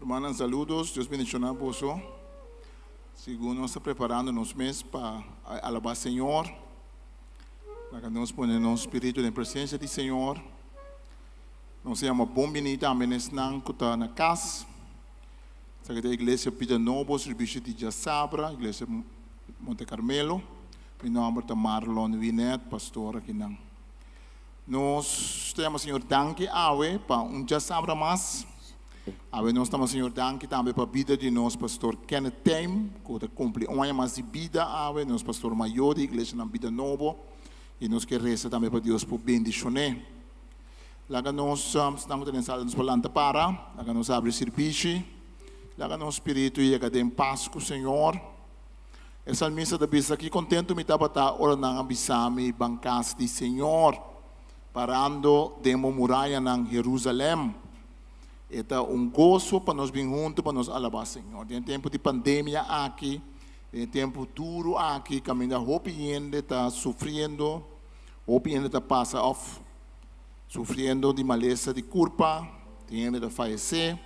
Rumannan saludos, Dios bendiciona boso. Segun nos ta preparando nos mes pa alaba Señor, laga nos pone nos spiritu den presencia di Señor. Nos ta yama bon bini tambe na esnan ku ta na kas. Esaki ta Iglesia Bida Nobo, servisio di djasabra, Iglesia Monte Carmelo. Mi nomber ta Marlon Winet, pastor akinan. Nos ta yama Señor danki awe pa un djasabra mas. Awe nos ta yama Señor danki tambe pa bida di nos pastor Kenneth Tijm, ku ta kumpli un aña mas di bida awe, nos pastor mayor di Iglesianan Bida Nobo, i nos ke resa tambe pa Dios por bendishon'é. Laga nos, esnan ku ta den sala, nos por lanta para, laga nos abri sirbishi, laga nos spiritu yega den pas ku Señor. E salmista ta bisa, Ki kontentu mi tabata ora nan a bisa mi, Ban kas di Señor, parando den bo murayanan, Herusalèm. E ta un goso pa nos bin huntu pa nos alabá Señor. Den e tempu di pandemia aki, den e tempu duru aki, kaminda hopi hende ta sufriendo, hopi hende ta pasa òf sufriendo di malesa di kurpa, tin hende ta fayesé.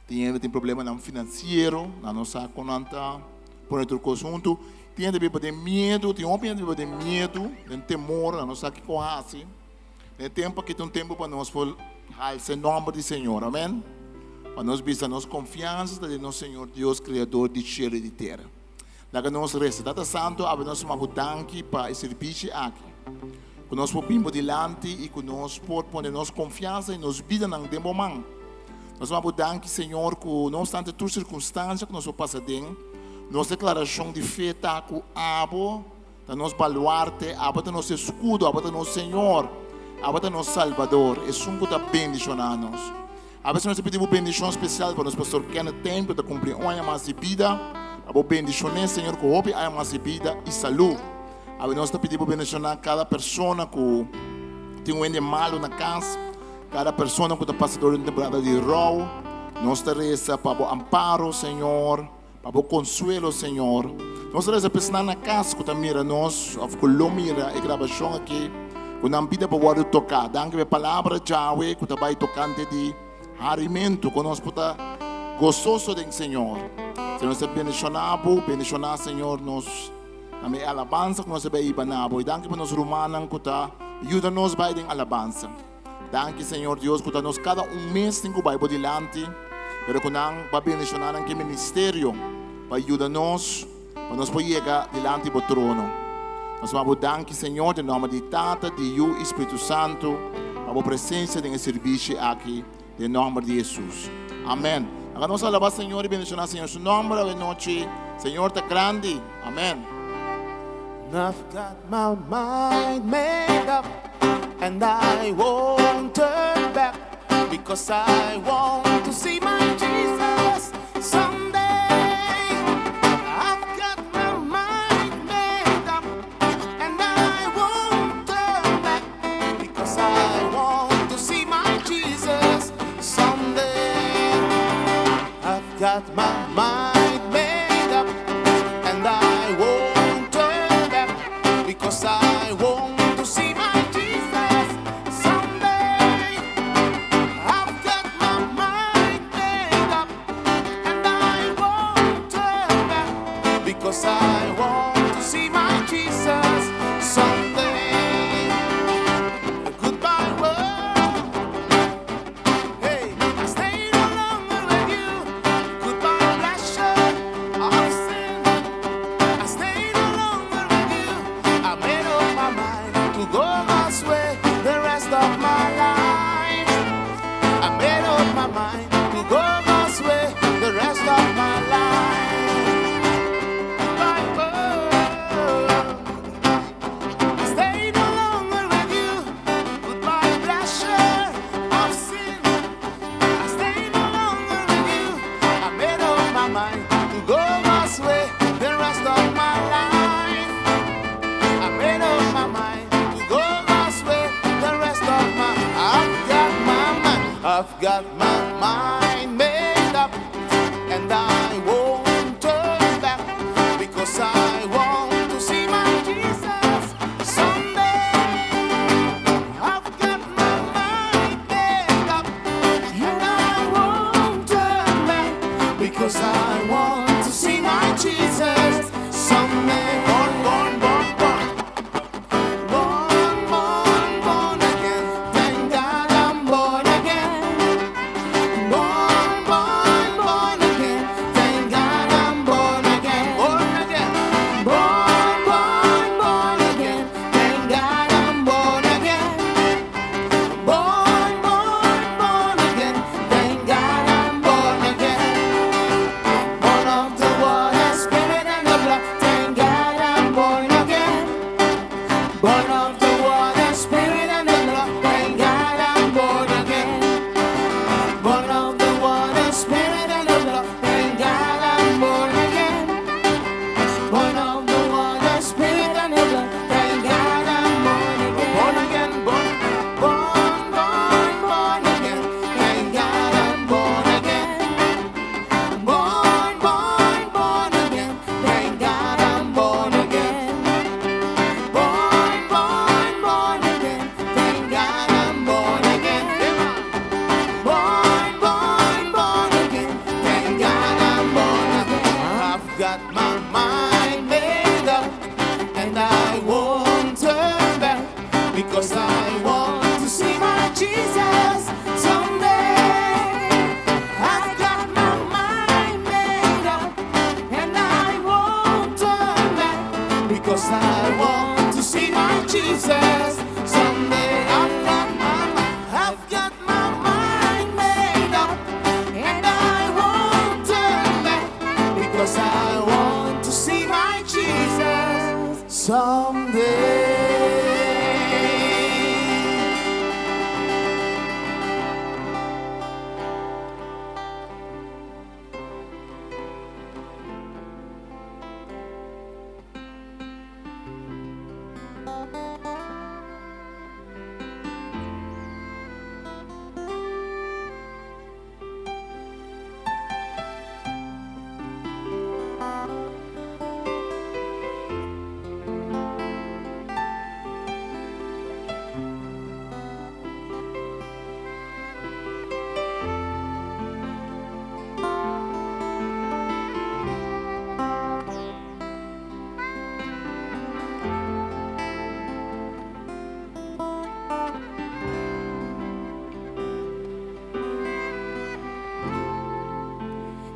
Tin hende tin problemanan finansiero, nan no sa kon nan ta pone tur kos huntu. Tin hende biba den miedu, tin hopi hende biba den miedu, den temor, nan no sa kiko hasi. Den e tempu aki ta un tempu pa nos por halsa e nòmber di Señor, amen. Pa nos bisa nos konfiansa ta den nos Señor Dios, Kreador di shelu i di tera. Laga nos resa. Tata Santu, awe nos tuma bo danki pa e sirbishi aki. Ku nos por bin bo dilanti i ku nos por pone nos konfiansa i nos bidanan den bo man. Nos tuma bo danki, Señor, ku no obstante tur sirkunstansia ku nos por pasa den, nos deklarashon di fe ta ku abo ta nos baluarte, abo ta nos eskudo, abo ta nos Señor, abo ta nos Salbador, esun ku ta bendishoná nos. Awe Señor ta pidi bo bendishon spesial pa nos Pastor Kenneth Temple ta kumpli un aña mas di bida. Pa bo bendishon'é Señor ku hopi aña mas di bida i salú. Awe nos ta pidi bo bendishoná kada persona ku tin un hende malu na kas, kada persona ku ta pasa dor di un temporada di rou. Nos ta resa pa bo amparo Señor, pa bo konsuelo Señor. Nos ta resa pa esnan na kas ku ta mira nos òf ku lo mira e grabashon aki, ku nan bida por wòrdu toká. Danki pa e palabra djawe ku ta bai tokante di harimentu, ku nos por ta gososo den Señor. Señor nos ta bendishoná bo, bendishoná Señor nos tambe e alabansa ku nos ta bai hiba na bo. I danki pa nos rumannan ku ta yuda nos bai den alabansa. Danki Señor Dios ku ta nos kada un mes tin ku bai bo dilanti, pero ku nan ba bendishoná nan ke ministerio pa yuda nos pa nos por yega dilanti bo trono. Nos manda bo danki Señor den nòmber di Tata, di Yu i Spiritu Santu pa bo presensia den e sirbishi aki den nòmber di Hesus. Amen. Laga nos alabá Señor i bendishoná Señor su nòmber awe nochi. Señor ta grandi. Amen. I've got my mind made up and I won't turn back because I want to see my Jesus someday. I've got my mind made up and I won't turn back because I want to see my Jesus someday. I've got my mind made up and I won't turn back because I want to see my Jesus someday. I've got my mind made up. I've got my mind made up and I won't turn back because I want to see my Jesus someday. I've got my mind made up and I won't turn back because I want to see my Jesus someday. Born, born, born, born. Born, born, born again. Thank God I'm born again. Born, born, born again. Thank God I'm born again. Born again. Born, born, born again. Thank God I'm born again. Born, born, born again. Thank God I'm born again. Born of the water, spirit, and the blood. Thank God I'm born again. Born of the water, spirit, and the blood. Thank God I'm born again. Born of the water, spirit, and the blood. Thank God I'm born again. Born of the water, spirit, and the blood. Thank God I'm born again. Born again, born, born, born, born again. Thank God I'm born again. Born, born, born again. Thank God I'm born again. Born, born, born again. Thank God I'm born again. Born, born, born again. Thank God I'm born again. I've got my mind made up and I won't turn back because I want to see my Jesus someday. I've got my mind made up and I won't turn back because I want to see my Jesus someday. I've got my mind made up and I won't turn back because I want to see my Jesus someday.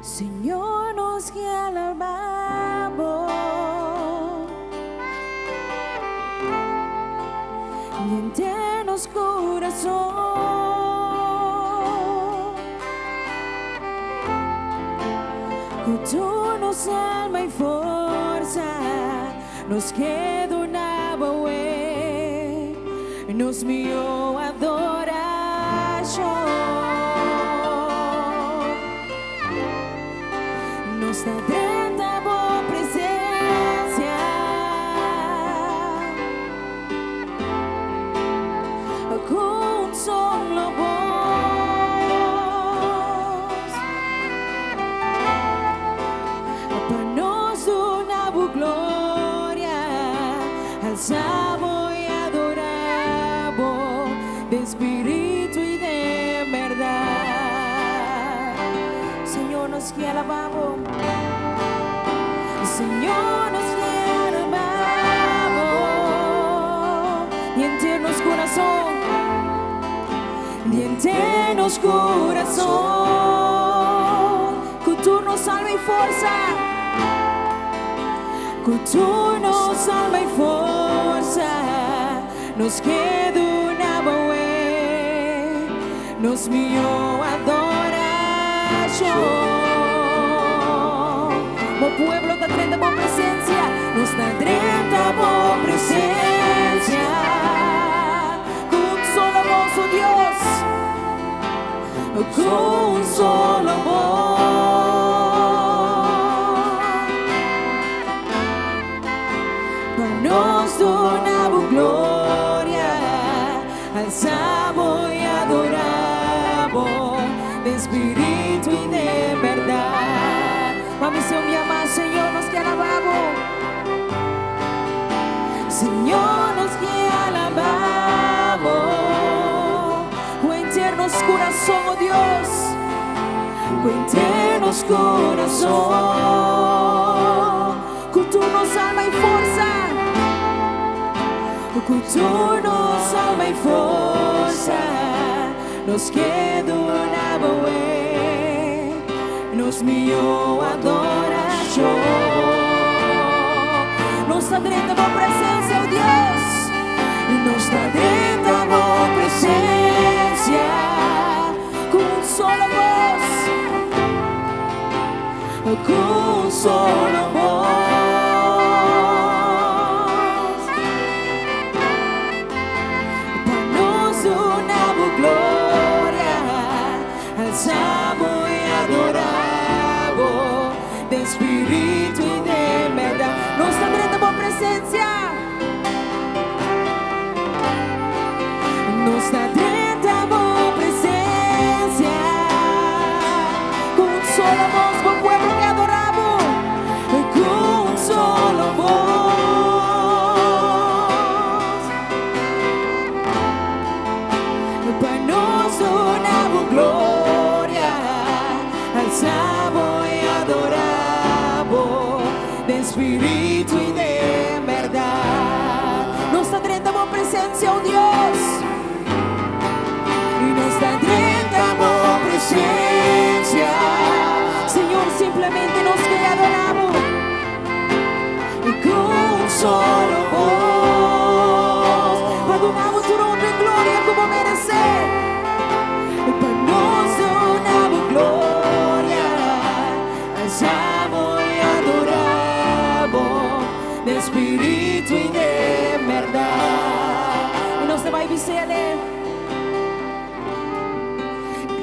Señor, nos ke alabá Bo. Henter nos kurason. Ku tur nos alma i forsa, nos ke duna Bo nos mihó adorashon. Nos ta drenta Bo presensia. Ku un solo bos. Pa nos duna Bo gloria, alsa Bo i adorá Bo, den spiritu i den berdat. Señor, nos ke alabá Bo. Señor, nos ke alabá Bo. Henter nos kurason, henter nos kurason, ku tur nos alma i forsa, ku tur nos alma i forsa, nos ke duna Bo nos mihó adorashon. Bo pueblo ta drenta Bo presensia, nos ta drenta Bo presensia. Ku un solo bos, oh Dios, ku un solo bos. Pa nos duna Bo gloria, alsa Bo i adorá Bo. spiritu i den bèrdat. Mami Señor mi ama, Señor nos ke alabá Bo. Señor nos ke alabá Bo. Ku henter nos kurason, oh Dios, ku henter nos kurason, ku tur nos alma i forsa, ku tur nos alma i forsa, nos ke duna Bo nos mihó adorashon. Nos ta drenta Bo presensia, oh Dios, nos ta drenta Bo presensia ku un solo bos, ku un solo bos. Pa nos duna Bo gloria, alsa Bo i adorá Bo, den spiritu i den bèrdat. Nos ta drenta Bo presensia. Nos ta drenta Bo presensia. Ku un solo bos, Bo pueblo ke adorá Bo. Ku un solo bos. Pa nos duna Bo gloria, alsa Bo i adorá Bo, den spiritu i den bèrdat. Nos ta drenta Bo presensia, oh Dios. I nos ta drenta Bo presensia. Señor, simplemente nos ke adorá Bo. I ku un solo bos, pa duna Bo tur honra i gloria ku Bo meresé. Pa nos duna Bo gloria, alsa Bo i adorá Bo, den spiritu i den bèrdat. I nos ta bai bis'é.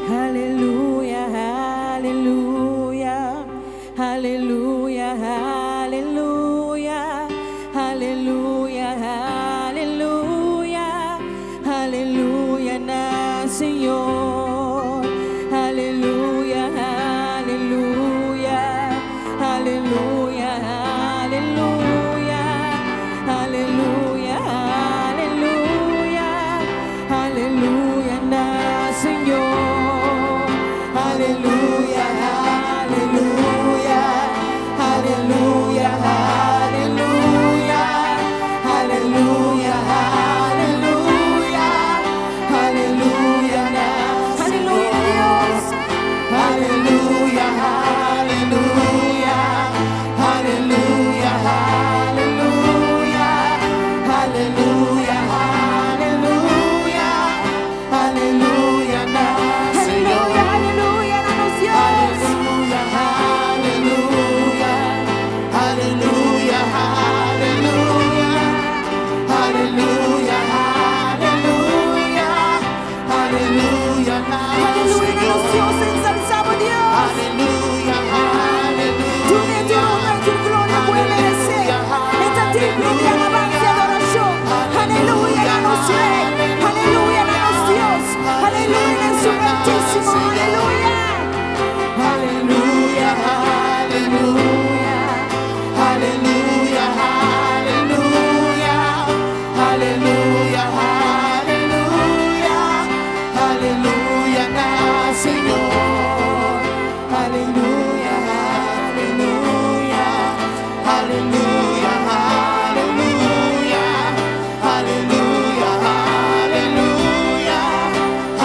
Aleluya, aleluya, aleluya, aleluya, aleluya, aleluya, aleluya na Señor. Aleluya, aleluya, aleluya, aleluya, aleluya, aleluya, aleluya na Señor. Aleluya, aleluya, aleluya, aleluya, aleluya, aleluya, aleluya na Aleluya, Dios. Aleluya, aleluya, aleluya, aleluya, aleluya, aleluya, aleluya na Señor. Aleluya, aleluya, na nos Dios. Aleluya, aleluya, aleluya, aleluya, aleluya, aleluya, aleluya na Aleluya, na nos Señor. Dios, ensalsá Bo Dios. Aleluya, Tur tur honra i tur gloria ku E meresé. E ta digno di alabansa i adorashon. Aleluya, na nos Rei. Aleluya, na nos Dios. Aleluya, na su Altísimo. Aleluya. Aleluya, aleluya, aleluya, aleluya, aleluya, aleluya, aleluya na Señor. Aleluya, aleluya, aleluya, aleluya, aleluya, aleluya,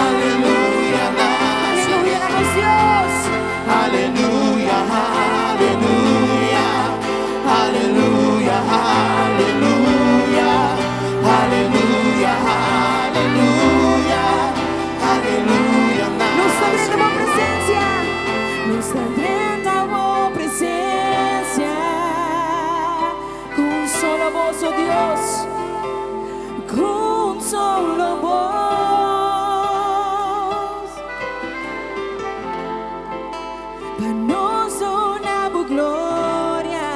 aleluya na Aleluya, na nos Dios. Aleluya, aleluya, aleluya, aleluya, aleluya, aleluya, aleluya. Nos ta drenta Bo presensia. Nos ta drenta Bo presensia. Ku un solo bos, oh Dios. Ku un solo bos. Pa nos duna Bo gloria,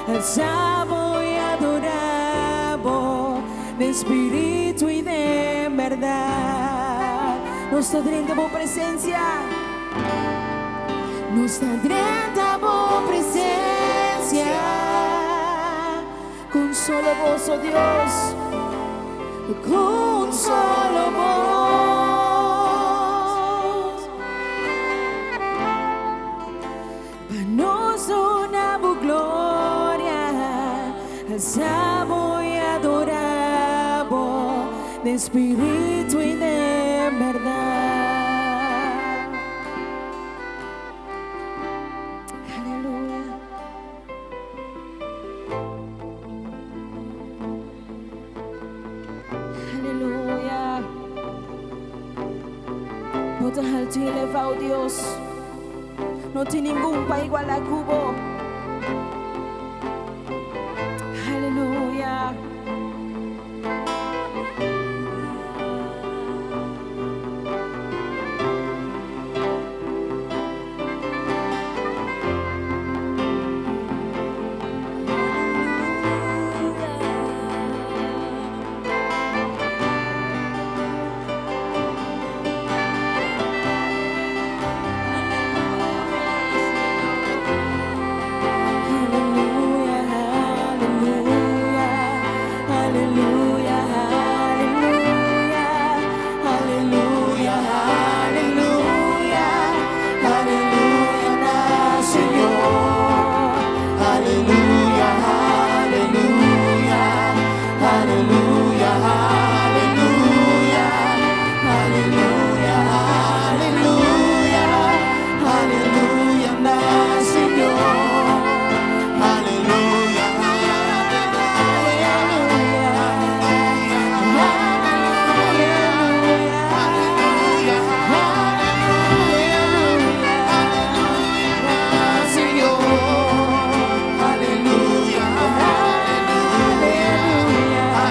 alsa Bo i adorá Bo, den spiritu i den bèrdat. Nos ta drenta Bo presensia. Nos ta drenta bo presensia ku un solo bos, o Dios, ku un solo bos. Pa nos duna bo gloria, alsa bo i adora bo den spiritu i den bèrdat. Aleluya. Aleluya. Bo ta haltu i elevá, o Dios. No tin ningun pa igualá ku bo. Aleluya. Aleluya, aleluya, aleluya, aleluya, aleluya, aleluya, aleluya na Señor. Aleluya, aleluya, aleluya, aleluya, aleluya, aleluya, aleluya na Señor. Aleluya, aleluya, aleluya, aleluya, Señor. Aleluya, aleluya, aleluya,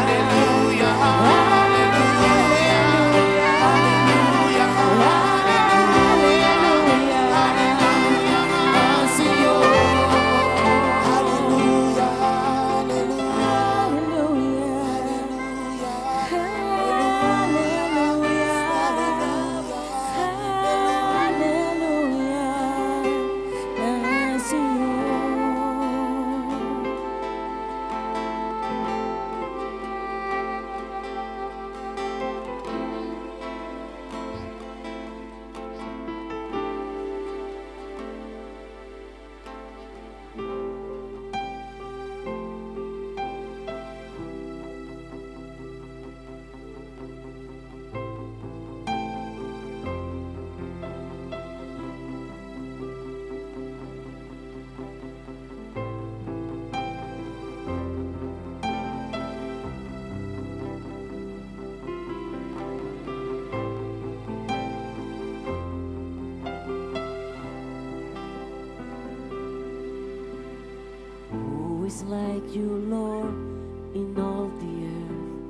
aleluya, aleluya, aleluya, Señor. Aleluya, aleluya, Aleluya, aleluya, aleluya, Señor. Who is like you, Lord, in all the earth?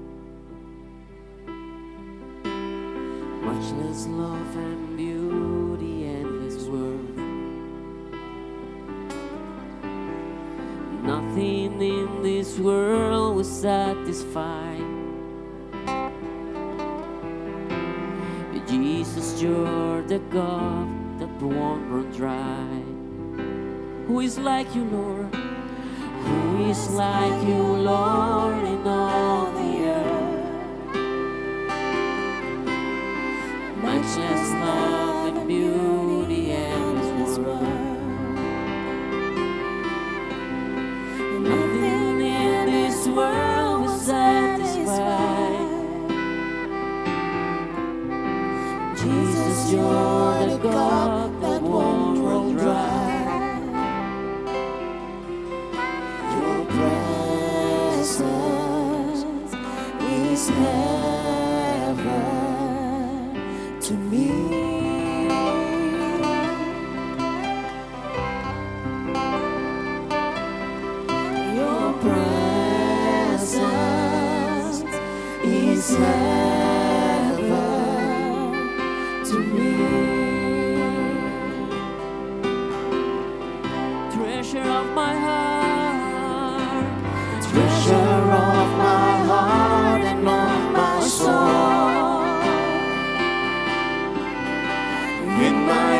Matchless love and beauty, endless worth. Nothing in this world will satisfy. Jesus, you're the cup that won't run dry. Who is like you, Lord? Who is like you, Lord, in all the earth? Matchless love and beauty, endless worth. Nothing in this world will satisfy. Jesus, you're the cup that won't run dry. Your presence is heaven to me. Your presence is heaven to me. Treasure of my heart, Treasure of my heart and of my soul. In my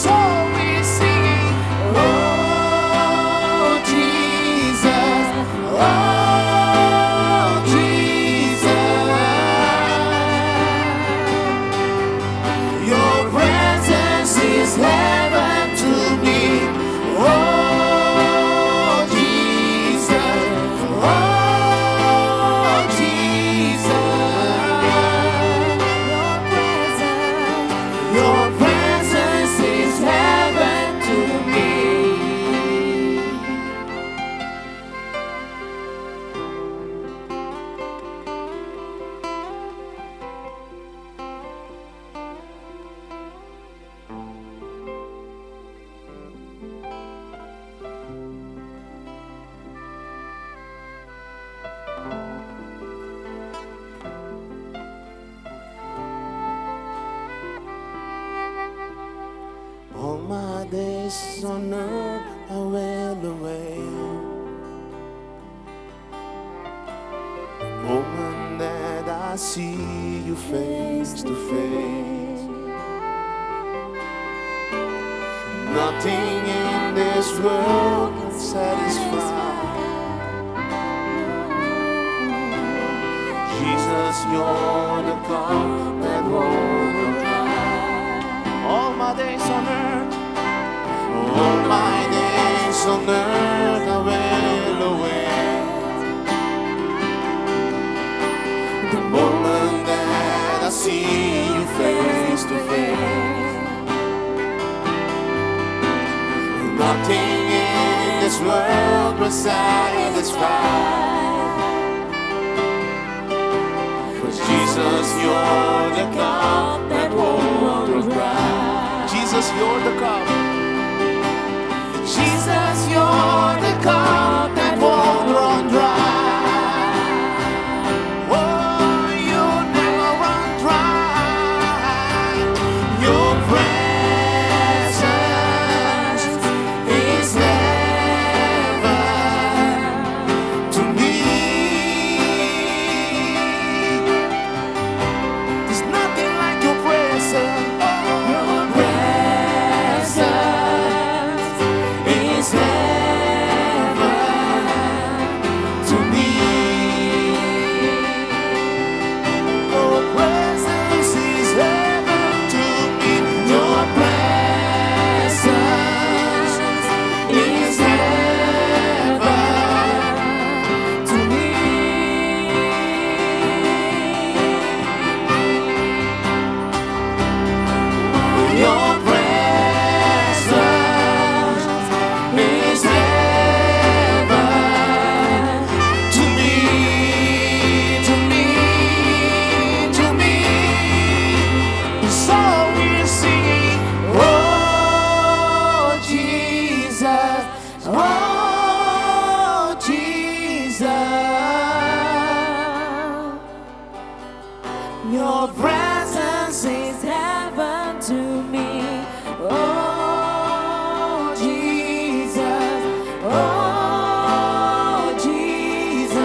So we're singing, Oh Jesus, oh Jesus. Your presence is heaven to me. Oh Jesus, oh Jesus. Your presence is heaven to me. All my days on earth I will await. The moment that I see you face to face. Nothing in this world can satisfy. Jesus, you're the cup that won't run dry. All my days on earth, all my days on earth I will await. The moment that I see you face to face. Nothing in this world will satisfy. 'Cause Jesus, you're the cup that won't run dry. Jesus, you're the cup. Jesus, you're the cup that won't run dry. Oh, you never run dry. Your presence is heaven to me. There's nothing like your presence. Your presence is heaven to me. Your presence is heaven to me. Your presence is heaven to me. Your presence is heaven to me, to me, to me. So we're singing, Oh Jesus, oh Jesus. Your presence is heaven to me. Oh, Jesus. Oh, Jesus.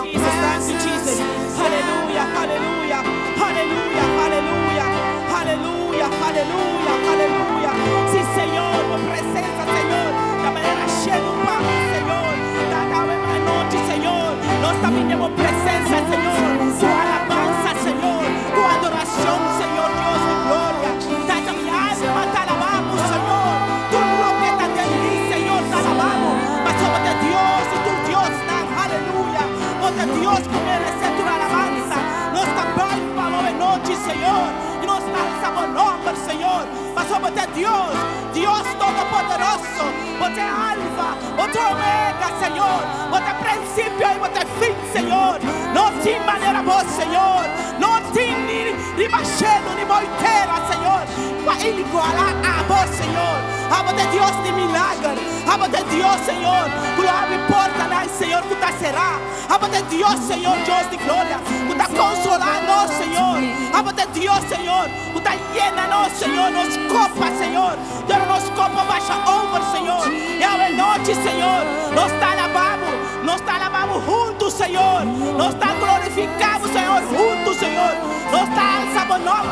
Jesus, thank you, Jesus. Hallelujah, hallelujah, hallelujah, hallelujah, hallelujah, hallelujah, hallelujah. Sí, Señor, bo presencia, Señor. Ta manera shelu pa mi, Señor. Ta awe anochi, Señor. Nos ta bin den bo presencia, Señor. Ku alabansa, Señor. Ku adoracion, Señor Dios di gloria. Tata, mi alma ta alaba bo, Señor. Tur loke ta den mi, Señor, ta alaba bo. Pasobra bo ta Dios di tur diosnan. Aleluya. Bo ta Dios ku meresé tur alabansa. Nos ta bai pa bo anochi, Señor. I nos ta alsa bo nomber, Señor. Pasobra bo ta Dios, Dios Todopoderoso. Bo ta Alfa, bo ta Omega, Señor. Bo ta principio i bo ta fin, Señor. No tin manera bo, Señor. No tin ni riba shelu ni bou tera, Señor, pa igualá abo, Señor. Abo ta Dios di milager. Abo ta Dios, Señor, ku lo habri portanan, Señor, ku ta será. Abo ta Dios, Señor, Dios di gloria, ku ta konsolá nos, Señor. Abo ta Dios, Señor, ku ta yena nos, Señor, nos kopa, Señor. Te ora nos kopa basha over, Señor. I awe nochi, Señor, nos ta alabá Bo. Nos ta alabá Bo huntu, Señor. Nos ta glorifiká Bo, Señor, huntu, Señor. Nos ta alsa Bo nomber.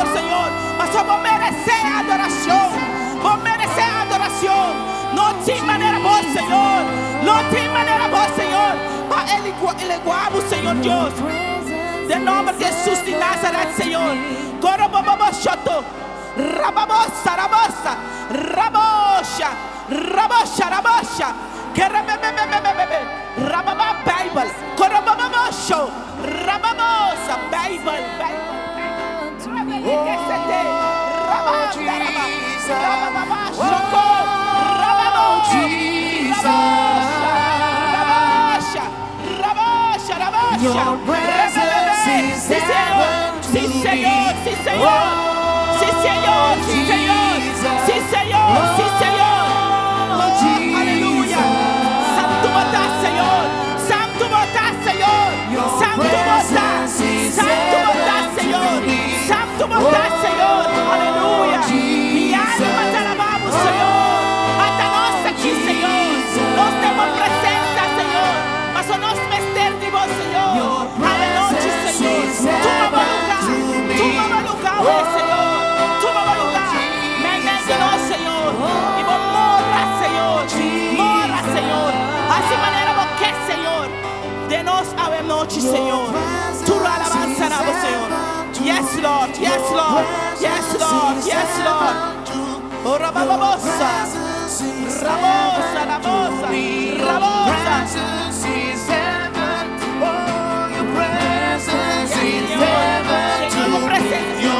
Paso bo meresé adorashon. Bo meresé adorashon. No tin manera bo, Señor. No tin manera bo, Señor. Pa elegua bo, Señor Dios. Den nòmber di Hesus di Nazaret, Señor. Koro bo bo bo shoto. Rababosa, rabosa, rabosha, rabosha, rabosha. Kerebebebebebebe. Rababa Bijbel. Koro bo bo bo sho. Rababosa Bijbel, Bijbel. Rebebekesete. Rabanda raba. Rabababa shoko. Rababo. Rabosha. Rabosha. Rabosha, rabosha. Rebebebe. Sí, Señor. Sí, Señor. Sí, Señor. Sí, Señor. Sí, Señor. Sí, Señor. Sí, Señor. Oh, aleluya. Santu bo ta, Señor. Santu bo ta, Señor. Santu bo ta. Santu bo ta, Señor. Santu bo ta, Señor. Aleluya. Mi alma ta alabá bo, Señor. Ata nos aki, Señor. Nos den bo presensia, Señor. Paso nos mester di bo, Señor. Awe nochi, Señor. Tuma bo lugá. Tuma bo lugá, awe, Señor. Tuma bo lugá. Meimei di nos, Señor. I bo mora, Señor. Mora, Señor. Hasi manera bo ke, Señor. Den nos awe nochi, Señor. Tur alabansa na bo, Señor. Yes, Lord. Yes, Lord. Yes, Lord. Yes, Lord. Oh, rabababosa. Rabosa, rabosa, rabosa. Yes, Señor. Señor, bo presensia.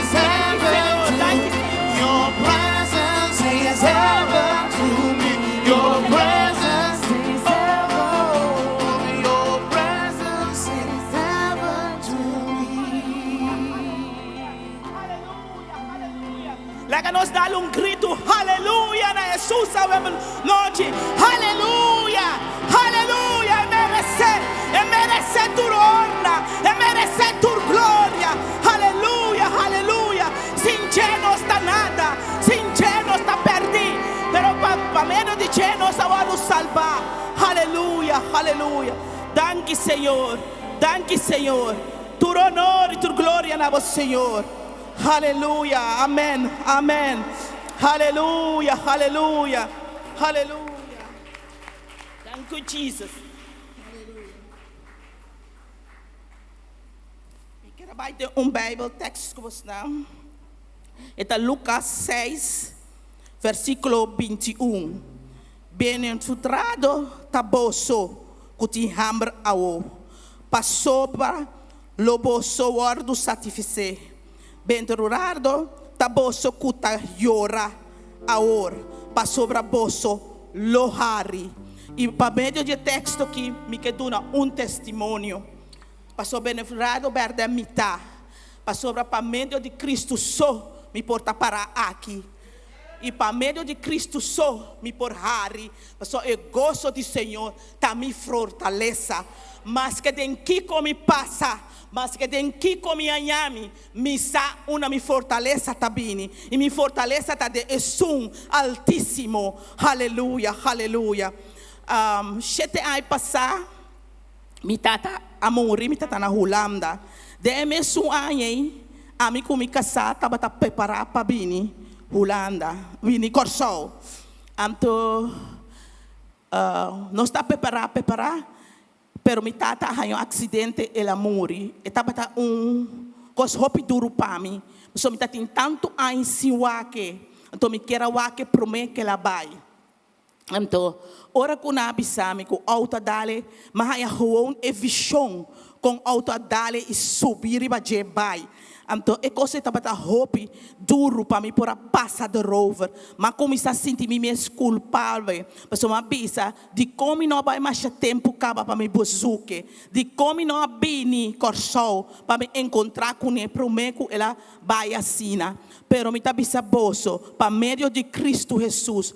Danki, Señor. Danki, Señor. Your presence is heaven to me. Your presence is heaven. Your presence is heaven to me. Aleluya, aleluya. Laga nos dal un gritu, aleluya, na Hesus awe nochi. Aleluya, aleluya. E meresé, e meresé tur honra, e meresé tur gloria. Aleluya, aleluya. Sin dje nos ta nada, sin dje nos ta pèrdí. Pero pa, pa medio di dje nos a wòrdu salbá. Aleluya, aleluya. Danki, Señor. Danki, Señor. Tur honor i tur gloria na bo, Señor. Aleluya. Amèn. Amèn. Aleluya. Aleluya. Aleluya. Thank you, Jesus. Aleluya. Mi ke bai den un Bijbeltekst ku boso. E ta Lucas 6, versíkulo 21. Bienaventurado ta boso ku tin hamber awo, pasobra lo boso wòrdu satisfasé. Bienaventurado ta boso ku ta yora awor, pasobra boso lo hari. I pa medio di e teksto aki, mi ke duna un testimonio. Paso bienaventurado bèrdat mi ta. Pasobra pa medio di Kristu so mi por ta pará aki. I pa medio di Kristu so mi por hari. Paso e goso di Señor ta mi fortalesa. Maske den kiko mi pasa, maske den kiko mi haña mi, mi sa unda mi fortalesa ta bini. I mi fortalesa ta den Esun Altísimo. Aleluya, aleluya. 7 aña pasá, mi tata a muri, mi tata na Hulanda. Den mesun aña ei, ami ku mi kasá tabata prepará pa bini Hulanda, bini Kòrsou. Anto, nos ta prepará, prepará, pero mi tata a haña un aksidente, el a muri. E tabata un kos hopi duru pa mi. So mi tatin tantu aña sin wak e. Anto mi ker a wak e promé ku el a bai. Anto, ora ku nan a bisa mi ku outo a dal e, m'a haña gewoon e vishon kon outo a dal e i subi riba dje bai. Anto, e kos tabata hopi duru pa mi por a pasa erover. M'a kuminsá sinti mi mes kulpabel. Paso m'a bisa, di kon mi no a bai mas tempu kaba pa mi bezoek e. Di kon mi no a bini Kòrsou pa mi enkontrá kuné promé ku el a bai asina. Pero mi ta bisa boso, pa medio di Kristu Hesus,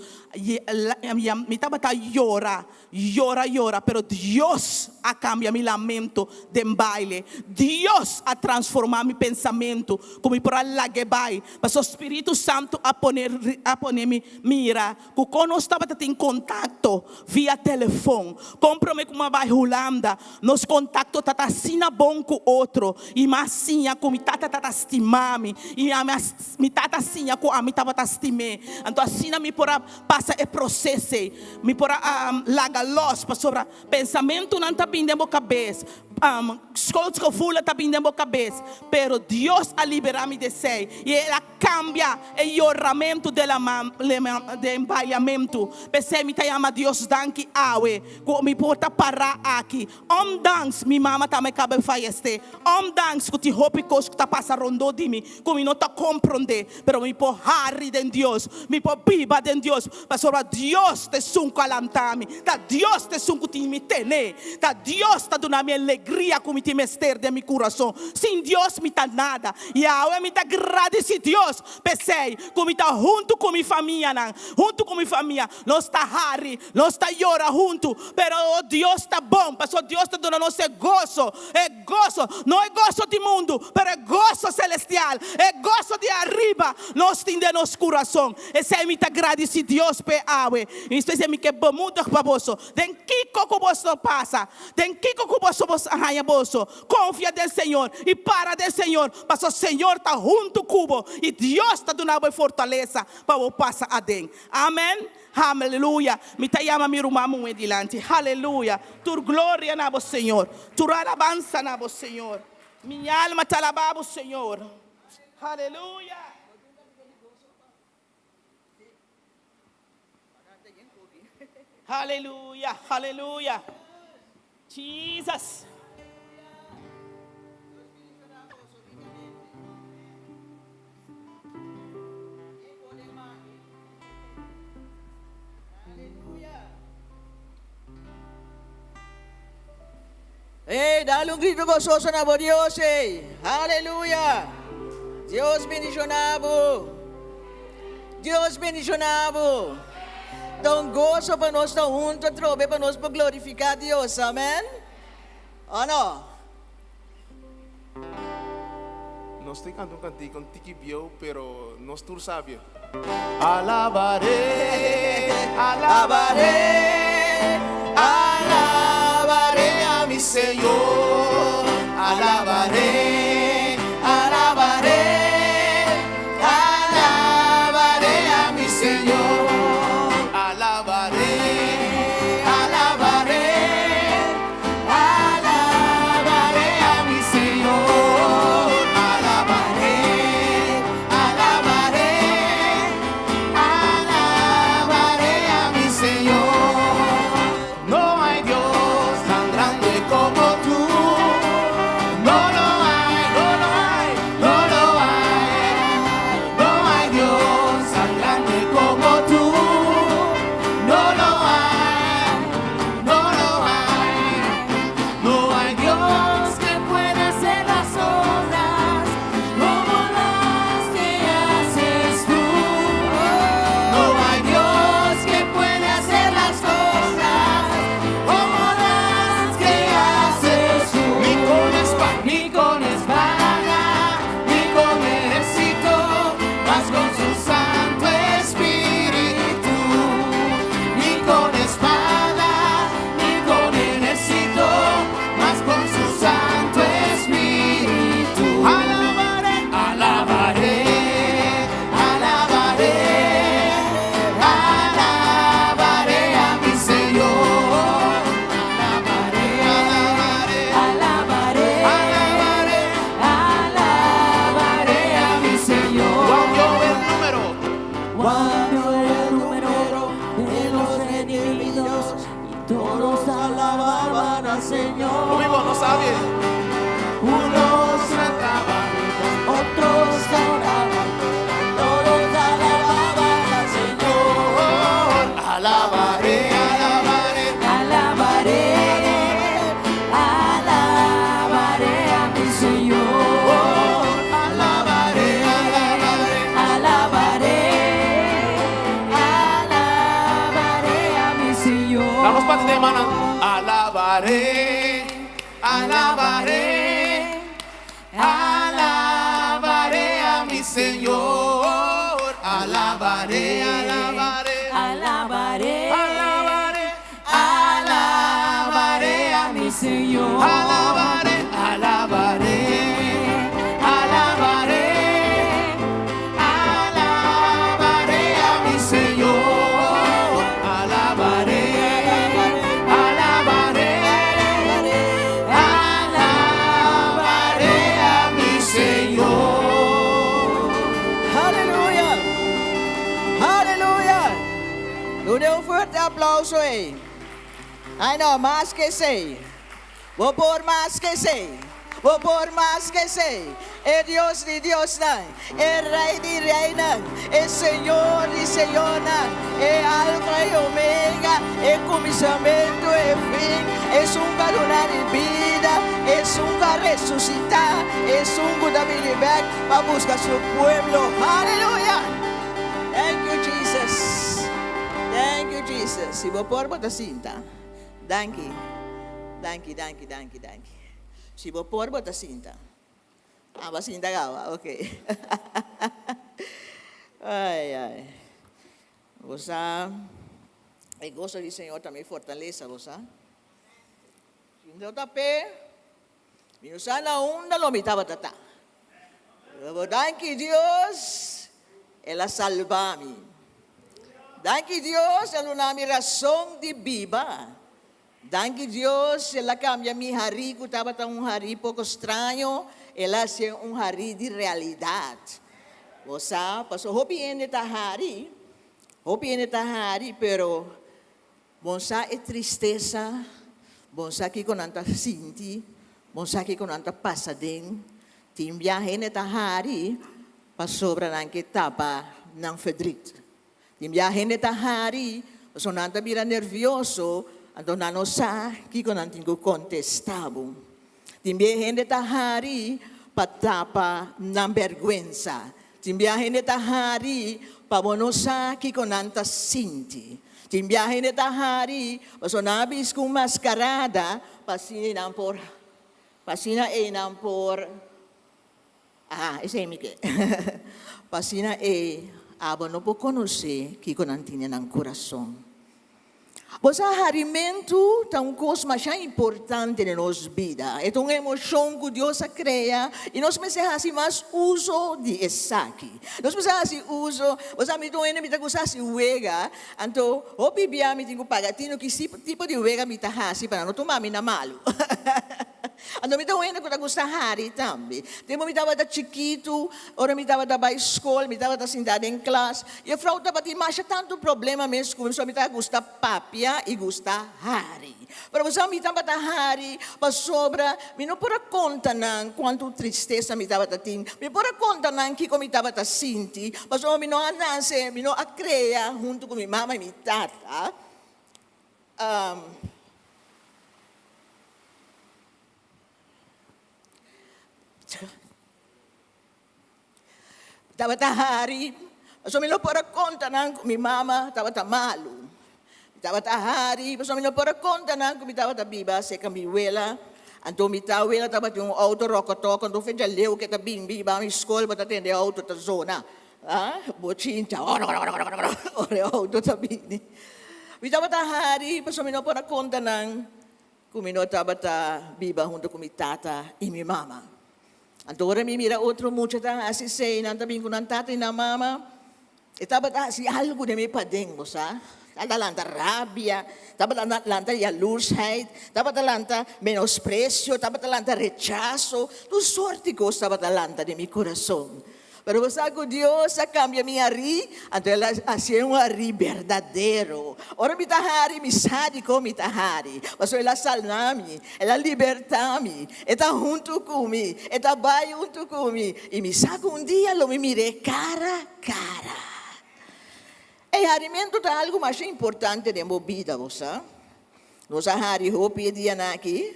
mi tabata yora, yora, yora, pero Dios a kambia mi lamento den den baile. Dios a transformá mi pensamentu ku mi por a lag'é bai, pasobra Spiritu Santu a pone a pone mi mira ku kon nos tabata tin kontakto via telefon. Kon promé ku mi a bai Hulanda, nos kontakto tabata asina bon ku otro i mi a siña ku mi tata tabata stima mi i ami a mi tata a siña ku ami tabata stim'é. Anto asina mi por a pasa e proces ei. Mi por a laga los pasobra pensamentunan ta bin den bo cabes, schuldgevoelen ta bin den bo cabes, pero Dios a libera mi di esei y El a cambia e yoramentu den baiamentu. P'esei mi ta yama Dios danki awe cu mi por ta para aki. Ondanks mi mama tambe caba di fayece, ondanks cu tin hopi cos cu ta pasa rondó di mi cu mi no ta comprende, pero mi por hari den Dios, mi por biba den Dios, pasobra Dios ta esun cu a lanta mi, ta Dios ta esun cu tin mi tene, ta Dios ta duna mi e legria cu mi tin mester den mi curason. Sin Dios mi ta nada, y awe mi ta gradici Dios p'esey cu mi ta hunto cu mi famianan, hunto cu mi famia, nos ta hari, nos ta yora hunto, pero Dios ta bon, pasobra Dios ta duna nos e goso, e Goso, no e goso di mundu, pero e goso celestial, e goso di ariba nos tin den nos curason. Esei mi ta gradici Dios p'e awe. I especial mi ke bemoedig pa boso den kico cu boso pasa, den kico cu boso bos a haña boso. Confia den Señor i para den Señor, pasobra Señor ta hunto cu bo i Dios ta duna bo e fortalesa pa bo pasa aden. Amen. Haleluya! Mi ta yama mi ruman muhé dilanti. Haleluya! Tur gloria na bo, Señor. Tur alabansa na bo, Señor. Mi alma ta alabá bo, Señor. Haleluya! Haleluya! Haleluya! Jesus! Hey, dale un grito gozoso na bo Dios, hey. Aleluya. Dios bendiciona bo. Dios bendiciona bo. Ta un gozo pa nos ta hunto atrobe pa nos por glorifica Dios. Amen. O no? Nos tin canta un cantica un tiki bieu pero nos tur sabia. Alabaré, alabaré, alabaré a mi Señor. Alabaré, alabaré, alabaré a mi Señor. Alabaré, alabaré. Alabaré a mi Señor, alabaré, alabaré, alabaré a mi Señor. No hay Dios tan grande como tú, no lo hay, no lo hay, no lo hay. No hay Dios tan grande como tú, no lo hay, no lo hay. No hay Dios que pueda hacer las obras como las que haces tú. No hay Dios que pueda hacer las cosas como las que haces tú. Ni con espada, ni con espada, ni con ejército, mas con su Santo Espíritu. Ni con espada, ni con ejército, mas con su Santo Espíritu. Alabaré, alabaré, alabaré, alabaré a mi Señor. Alabaré, alabaré, Alabaré, alabaré, alabaré a mi Señor. Cuando el número Cuando el número de los redimidos y todos alababan al Señor. Lo mismo no sabe. Unos cantaban, otros adoraban, todos alababan al Señor. Alabaré, alabaré, Alabaré, alabaré a mi Señor. alabaré, alabaré. Alabaré, alabaré a mi Señor. Vamos parte de mano. Alabaré, alabaré. mi Señor. Alabaré, alabaré. Alabaré. Alabaré, alabaré a mi Señor. Alabaré, alabaré, alabaré, alabaré a mi Señor. Alabaré, alabaré, alabaré a mi Señor. Aleluya! Aleluya! Duna un fuerte aplouso ei. Ai no, mas ku esei. Bo por mas ku esei. Bo por mas ku esei. E Dios di diosnan, e Rei di reinan, e Señor di señornan, e Alfa i Omega, e kuminsamentu, e fin, esun ku a duna di bida, esun ku a resusitá, esun ku ta bini bèk pa buska su pueblo. Aleluya! Thank you Jesus. Thank you Jesus. Si bo por bo ta sinta. Danki. Danki, danki, danki, danki. Si bo por bo ta sinta. Ah, bo a sinta caba, ok. Ai, ai. Bo sa, e goso di Señor ta mi fortalesa, bo sa. Si no ta p'e, mi no sa na unda lo mi tabata ta. Pero danki Dios, El a salba mi. Danki Dios, El duna mi rason di biba. Danki Dios, el a kambia mi harí ku tabata un harí poko straño, el a hasié un harí di realidat. Bo sa, pasobra hopi hende ta hari, hopi hende ta hari, pero bon sa e tristesa, bon sa kiko nan ta sinti, bon sa kiko nan ta pasa den. Tin bia hende ta hari pasobra nan ke tapa nan verdriet. Tin bia hende ta hari pasobra nan ta bira nervioso, anto nan no sa kiko nan tin ku kontestá bo. Tin bia hende ta hari pa tapa nan bèrgwensa. Tin bia hende ta hari pa bo no sa kiko nan ta sinti. Tin bia hende ta hari pasobra nan a bisti ku un maskarada pa asina nan por pa asina einan por. Aha, esei mi ke. Pa asina ei abo no por konosé kiko nan tin den nan kurason. Bo sa, harimentu ta un kos masha importante den nos bida. E ta un emoshon ku Dios a krea i nos mester hasi mas uso di esaki. Nos mester hasi uso, bo sa, mi ta un hende mi ta gusta hasi wega, anto hopi bia mi tin ku paga tino ki tipo di wega mi ta hasi pa nan no tuma mi na malu. Anto mi ta un hende ku ta gusta hari tambe. Tempu mi tabata chikitu, ora mi tabata bai skol, mi tabata sinta den klas, jefrou tabatin masha tantu problema mes ku mi, pasobra mi tabata gusta papia i gusta hari. Pero bo sa mi tabata hari pasobra mi no por a konta nan kuantu tristesa mi tabata tin, mi por a konta nan kiko mi tabata sinti, pasobra mi no a nase, mi no a krea huntu ku mi mama i mi tata. Tabata hari, pasobra mi no por a konta nan ku mi mama tabata malu. Mi tabata hari, pasobra mi no por a konta nan ku mi tabata biba serka mi wela. Anto mi tawela tabatin un outo ròkòtòkò, anto fecha leu ke ta bin biba mi skol bo ta tende e outo ta zona. Bo chincha, ora e outo ta bini. Mi tabata hari pasobra mi no por a konta nan ku mi no tabata biba huntu ku mi tata i mi mama. Anto ora mi mira otro mucha ta hasi esei, nan ta bin ku nan tata i nan mama, e tabata hasi algu den mi paden, bo sa. Tabata lanta rabia, tabata lanta yalursheid, tabata lanta menospresio, tabata lanta rechaso, tur sorti kos tabata lanta den mi kurason. Pero bo sa ku Dios a kambia mi hari, anto el a hasié un hari berdadero. Ora mi ta hari, mi sa dikon mi ta hari, pasobra el a salna mi, el a libertá mi, e ta huntu ku mi, e ta bai huntu ku mi, i mi sa ku un dia lo mi mir'é kara kara. E harimentu ta algu masha importante den bo bida, bo sa. Nos a hari hopi e dianan aki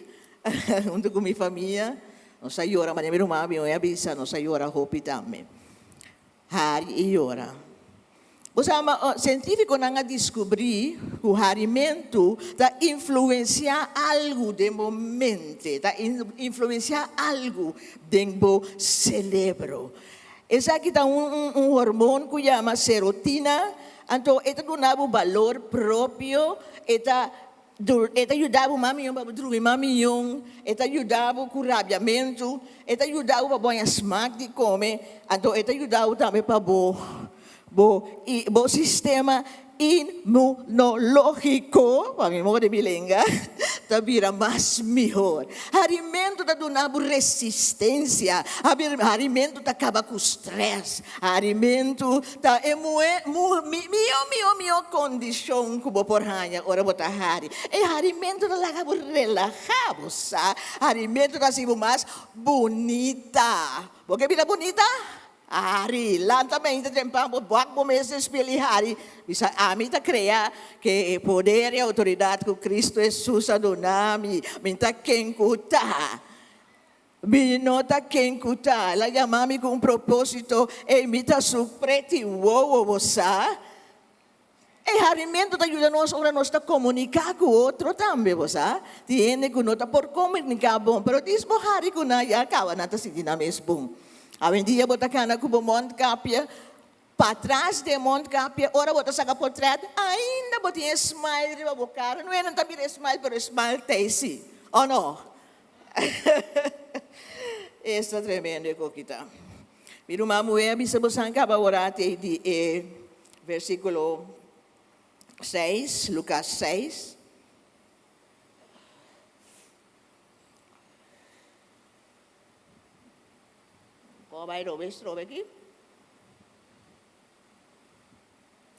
huntu ku mi famia. Nos a yora, manera mi ruman a bin hoy a bisa, nos a yora hopi tambe. Hari i yora. Bo sa, sientífikonan a diskubrí ku harimentu ta influensiá algu den bo mente, ta influensiá algu den bo selebro. Esaki ta un un hormoon ku yama serotina, anto e ta duna bo balor propio, e ta e ta yuda bo mas mihó pa bo drumi mas mihó, e ta yuda bo ku rabiamentu, e ta yuda bo pa bo haña smak di kome, anto e ta yuda bo tambe pa bo bo bo sistema Inmunológiko, pa mi modo di mi lenga, ta bira mas mihor. Harimentu ta duna bo resistensia. Harimentu ta kaba ku strès. Harimentu ta e muhé, mihó, mihó, mihó kondishon ku bo por haña ora bo ta hari. E harimentu ta laga bo relahá, bo sa. Harimentu ta hasi bo mas bunita. Bo ke bira bunita? Hari, lanta mente tempan bo bak bo mes den spiel i hari, bisa ami ta krea ke e poder i outoridat ku Kristu Hesus a duna mi, mi ta ken ku ta. Mi no ta ken ku ta. El a yama mi ku un proposito, ei mi ta su preti wowo, bo sa. E harimentu ta yuda nos ora nos ta komuniká ku otro tambe, bo sa. Tin hende ku no ta por komuniká bon, pero dis bo hari ku nan ya kaba nan ta sinti nan mes bon. Awendia bo ta kana ku bo mondkapje, patras di e mondkapje ora bo ta saka potrèt ainda bo tin e smile riba bo kara. No e nan ta mira e smile, pero e smile ta ei si, o no? Esta tremendo e kokita. Mi ruman muhé a bisa bosan kaba ora te di e versíkulo seis, Lukas seis. Kon bai robes trobe aki?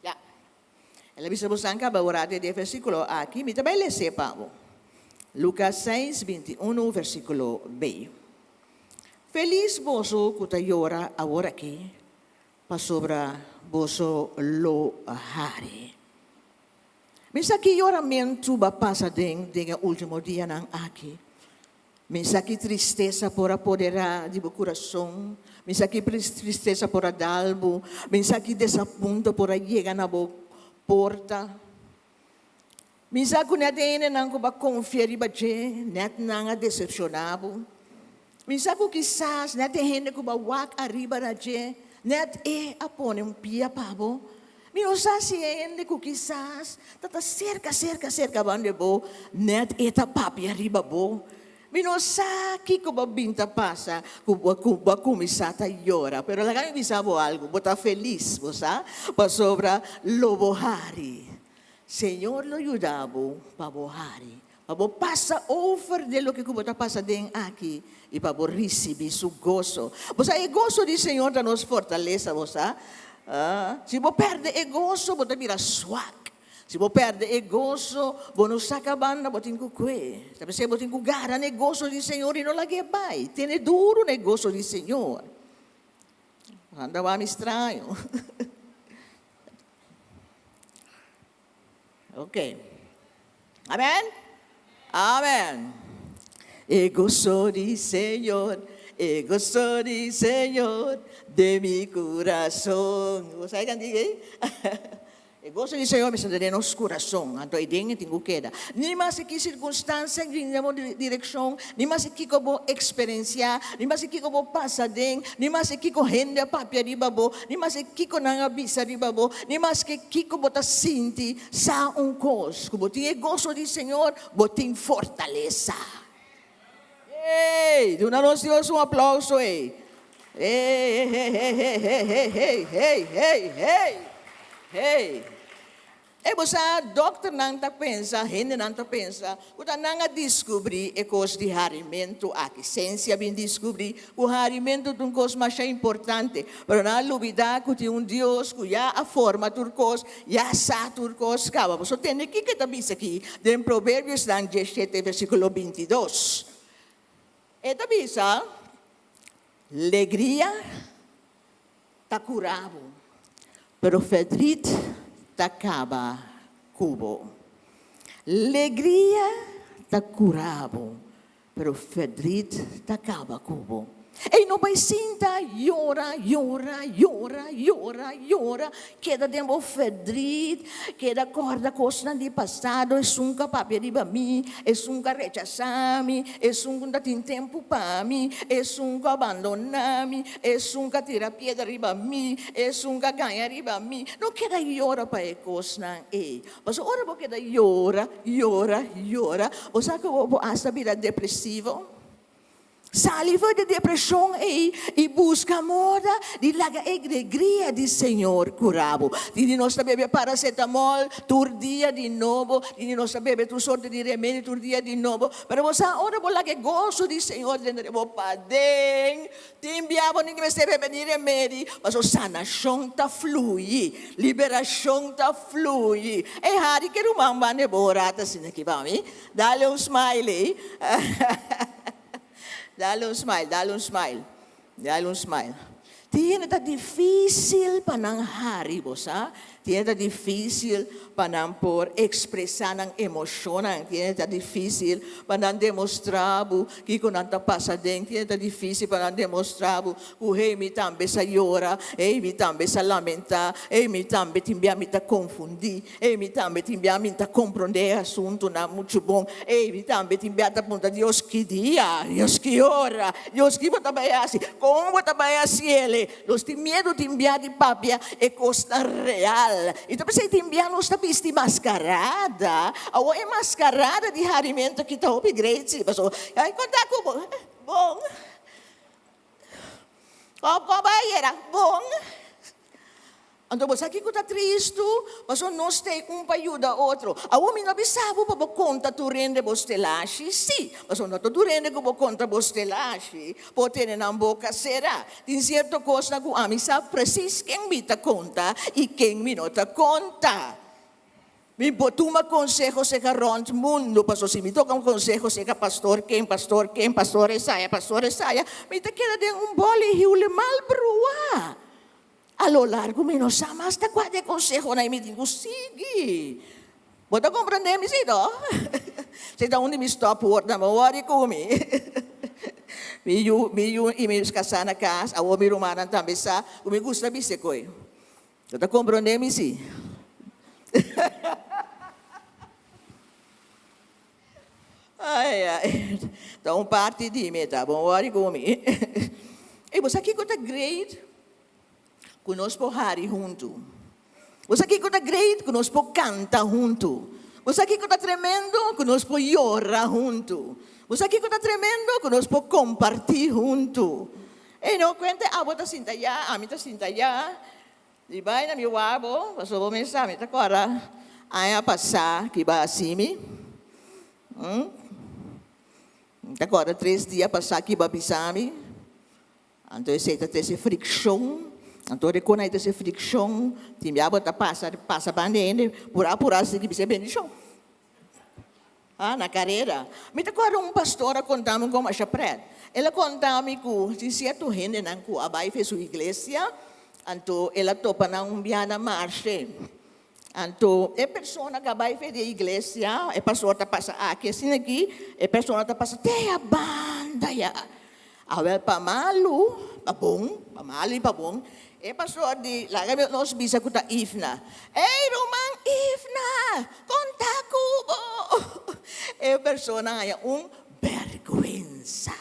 Ya. El a bisa bosan kaba ora te di e versíkulo aki, mi ta bai les'é pa bo. Lukas seis, 21, versíkulo B. Felis boso ku ta yora aworakí, pasobra boso lo hari. Mi sa ki yoramentu bo a pasa den den e último dianan aki. Mi sa ki tristesa por a poderá di bo kurason. Mi sa ki tristesa por a dal bo. Mi sa ki desapunto por a yega na bo porta. Mi sa ku nèt e hendenan ku bo a konfia riba dje, nèt nan a desepshoná bo. Mi sa ku kisas nèt e hende ku bo a wak ariba na dje, nèt e a pone un pia pa bo. Mi no sa si e hende ku kisas ta ta serka, serka, serka banda bo, nèt e ta papia riba bo. Mi no sa kiko bo bin ta pasa ku bo ku bo a kuminsá ta yora, pero laga mi bisa bo algu, bo ta felis, bo sa, pasobra lo bo hari. Señor lo yuda bo pa bo hari, pa bo pasa over den loke ku bo ta pasa den aki i pa bo risibí su goso. Bo sa e goso di Señor ta nos fortalesa, bo sa. Si bo pèrdè e goso bo ta bira swak. Si bo pèrdè e goso bo no sa kabanda bo tin ku kue. Ta p'esei bo tin ku gara na e goso di Señor i no lag'é bai. Tene duru na e goso di Señor. Anda wak mi straño. Ok. Amen? Amen. E gozo di Señor, e gozo di Señor de mi corazón. Bo sabe cantica ei? E gozo di Señor mester ta den nos corazón. Anto ei den e tin cu keda. Ni maske ki circunstancia bini den bo direccion, ni maske kico bo experiencia, ni maske kico bo pasa den, ni maske kico hende a papia riba bo, Ni maske kiko nan a bisa riba bo, ni maske kiko bo ta sinti, sa un kos, ku bo tin e goso di Señor, bo tin fortalesa. Ey! Duna nos Dios un aplauso ey! Hey, hey, hey, hey, hey, hey, hey, hey, hey, hey, hey. E bo sa, dòkternan ta pensa, hendenan ta pensa, ku ta nan a diskubrí e kos di harimentu aki. Sensia a bin diskubrí ku harimentu ta un kos masha importante. Pero nan a lubidá ku tin un Dios ku ya a forma tur kos, ya sa tur kos kaba. Boso tende kiko e ta bisa aki den Proverbiosnan diesshete versíkulo bintidos. E ta bisa, Legria ta cura bo, pero verdriet ta caba cu bo. Legria ta cura bo, pero verdriet ta caba cu bo. Ei no bai sinta yora, yora, yora, yora, yora, keda den bo verdriet, keda kòrda kosnan di pasado, esun ku a papia riba mi, esun ku a rechasá mi, esun ku no ta tin tempu pa mi, esun ku a bandoná mi, esun ku a tira piedra riba mi, esun ku a gaña riba mi. No keda yora pa e kosnan ei. Pasobra ora bo keda yora, yora, yora, bo sa ku bo por asta bira depresivo. Sali for di depreshon ei i buska moda di laga e gregria di Señor kura bo. Tin di nos ta bebe paracetamol tur dia di nobo, tin di nos ta bebe tur sorto di remedio tur dia di nobo, pero bo sa ora bo laga e goso di Señor dentro di bo paden, tin bia bo no mester bebe ni remedi, pasobra sanashon ta flui, liberashon ta flui. Ey hari ke ruman banda e bo ora ta asina aki pa mi? Dale un smiley. Dale un smile, dale un smile. Dale un smile. Tin hende ta difícil pa nan hari, bo sa. Tin hende ta difícil pa nan por expresá nan emocionnan. Tin hende ta difícil pa nan demostrá bo kiko nan ta pasa den. Tin hende ta difícil pa nan demostrá bo ku hey mi tambe sa yora, hey mi tambe sa lamentá, hey mi tambe tin bia mi ta confundí. Ey, mi tambe tin bia mi ta komprondé e asuntunan muchu bon. Ey, mi tambe tin bia ta puntra Dios ki dia, Dios ki ora, Dios ki bo ta bai hasi, kon bo ta bai hasi el. Nos tin miedu tin bia di papia e kosnan real. I ta p'esei tin bia nos ta bisti maskarada. Awor e maskarada di harimentu aki ta hopi great si, pasobra ay konta ku bo, bon, kon bo a yera, bon. Anto bo sa kiko ta tristu? Pasobra nos ta ei un pa yuda otro. Awor mi no bisa bo pa bo konta tur hende bo stelashi? Sí, pasobra no ta tur hende ku bo konta bo stelashi por tene nan boka será. Tin sierto kosnan ku ami sa presis ken mi ta konta i ken mi no ta konta. Mi por tuma konseho serka rònt mundu, pasobra si mi toka un konseho serka pastor ken, pastor ken, pastor esaya, pastor esaya, mi ta keda den un bòl i hiuli mal bruá. A lo largo mi no sa mas ta kua di e konsehonan i mi tin ku sigui. Bo ta komprendé mi si no? Si ta un di mi stòpwoordnan, bo wòri ku mi. Mi yu, mi yu i mi kasá na kas, awor mi rumannan tambe sa ku mi gusta bisa e koi. Bo ta komprendé mi si? Ai ai, ta un parti di mi ta, bo wòri ku mi. I bo sa kiko ta great? Ku nos por hari huntu. Bo sa kiko ta great? Ku nos por kanta huntu. Bo sa kiko ta tremendo? Ku nos por yora huntu. Bo sa kiko ta tremendo? Ku nos por kompartí huntu. Ey no kuenta abo ta sinta ya, ami ta sinta ya. Di bai na mi wabo, pasobra bo mes sa mi ta kòrda aña pasá ki bai hasi mi. Mi ta kòrda tres dia pasá ki bai bisa mi. Anto esei ta trese frikshon. Anto ora ku nan trese frikshon, tin bia bo ta pasa pasa banda e hende purá purá si di bisa e bendishon. Ah, na karera. Mi ta kòrda un pastor a konta mi kon masha prèt. El a konta mi ku tin sierto hendenan ku a bai fe su iglesia, anto el a topa nan un bia na marshe. Anto e persona ku a bai fe di e iglesia, e pastor ta pasa aki asina aki, e persona ta pasa te a banda ya. Awel pa malu, pa bon, pa malu i pa bon, e pastor di, laga mi nos bisa ku ta Ifna. Ey ruman Ifna, kon ta ku bo? E persona haña un bèrgwensa.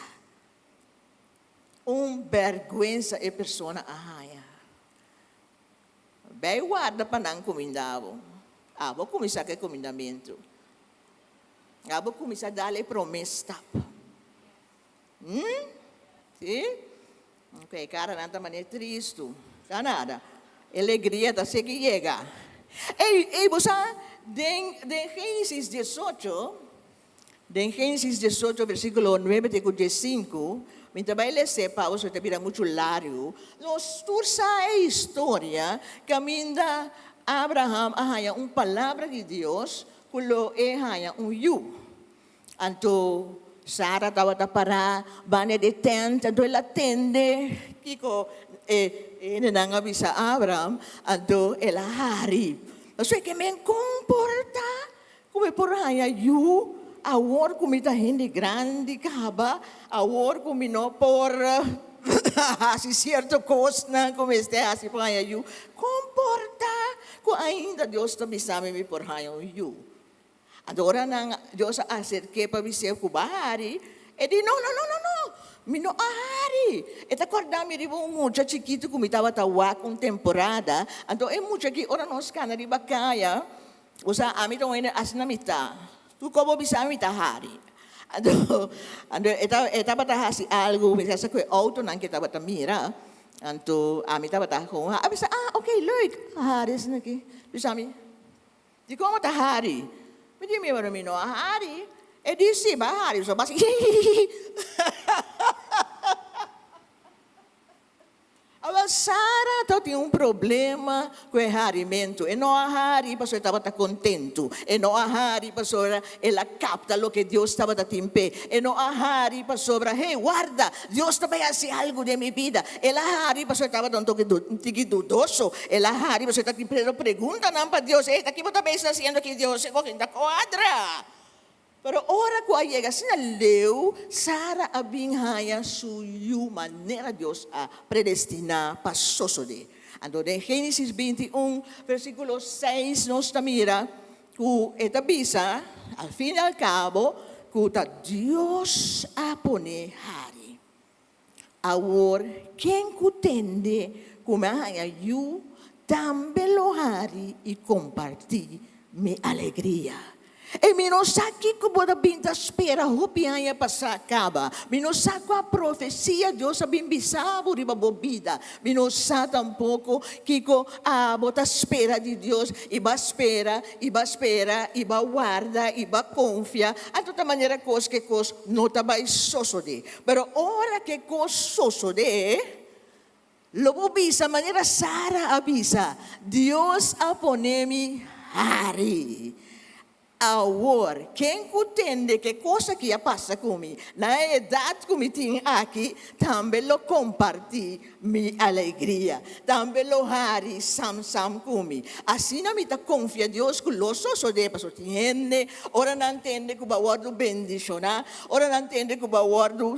Un bèrgwensa e persona a haña. Bai warda pa nan kuminda bo. Abo kuminsá ku e kumindamentu. Abo kuminsá dal e promé stap. Hm? Sí? Ok, karanan ta manera tristu. Ta nada. E legria ta sigui yega. Ey, ey, bo sa, den, den Génesis diesocho, den Génesis diesocho versíkulo nuebe te ku diesinku, mi ta bai les'é pa bo, ta bira muchu largu. Nos tur sa e historia kaminda Abraham a haña un palabra di Dios ku lo e haña un yu. Anto Sara tabata pará banda di e tènt, anto el a tende kiko e hendenan a bisa Abraham, anto el a hari. Pasobra e ke men komportá ku e por haña yu. Awor ku mi ta hende grandi kaba, awor ku mi no por hasi sierto kosnan ku mester hasi pa haña yu, kon por ta ku ainda Dios ta bisa mi mi por haña un yu? Anto ora nan Dios a aserk'é pa bis'é ku bo a hari, e di, No, no, no, no, no, mi no a hari. E ta kòrda mi riba un mucha chikitu ku mi tabata wak un temporada. Anto e mucha aki ora nos kana riba kaya, osea ami ta un hende asina mi ta, tur kos bo bisa mi ta hari. Anto anto e ta e tabata hasi algu, mi sa ku e outonan ku e tabata mira, anto ami tabata kon, a bisa, ah, oké, leuk, a hari asina aki. Bisa mi. Dikon bo ta hari? Mi di, Mi mi no a hari. E di, Si, bo a hari. So bo a hasi hihihihi. Awel, Sara tabatin un problema ku e harimentu. E no a hari pasobra e tabata kontentu. E no a hari pasobra el a kapta loke Dios tabata tin p'e. E no a hari pasobra, Hey, warda! Dios ta bai hasi algu den mi bida. El a hari pasobra e tabata un toke un tiki dudoso. El a hari pasobra e ta tin pleno preguntanan pa Dios. Ey, ta ki bo ta bezig hasiendo aki, Dios? E koki ta kuadra. Pero ora ku a yega asina leu, Sara a bin haña su yu manera Dios a predestiná pa sosodé. Anto den Génesis 21, versíkulo 6 nos ta mira ku e ta bisa, al fin i al kabo, ku ta Dios a pone hari. Awor, ken ku tende ku mi a haña yu tambe lo hari i kompartí mi alegria. E mi no sa kiko bo ta bin ta spera hopi aña pasá kaba. Mi no sa kua profesia Dios a bin bisa bo riba bo bida. Mi no sa tampoko kiko abo ta spera di Dios i bo a spera i bo a spera i bo a warda i bo a konfia. Anto ta manera kos ke kos no ta bai sosodé. Pero ora ke kos sosodé, lo bo bisa manera Sara a bisa, Dios a pone mi hari. Awor, ken ku tende ke kos aki a pasa ku mi na e edat ku mi tin aki, tambe lo kompartí mi alegria, tambe lo hari sam-sam ku mi. Asina mi ta konfia Dios ku lo sosodé, pasobra tin hende ora nan tende ku bo a wòrdu bendishoná, Ora nan tende ku bo a wòrdu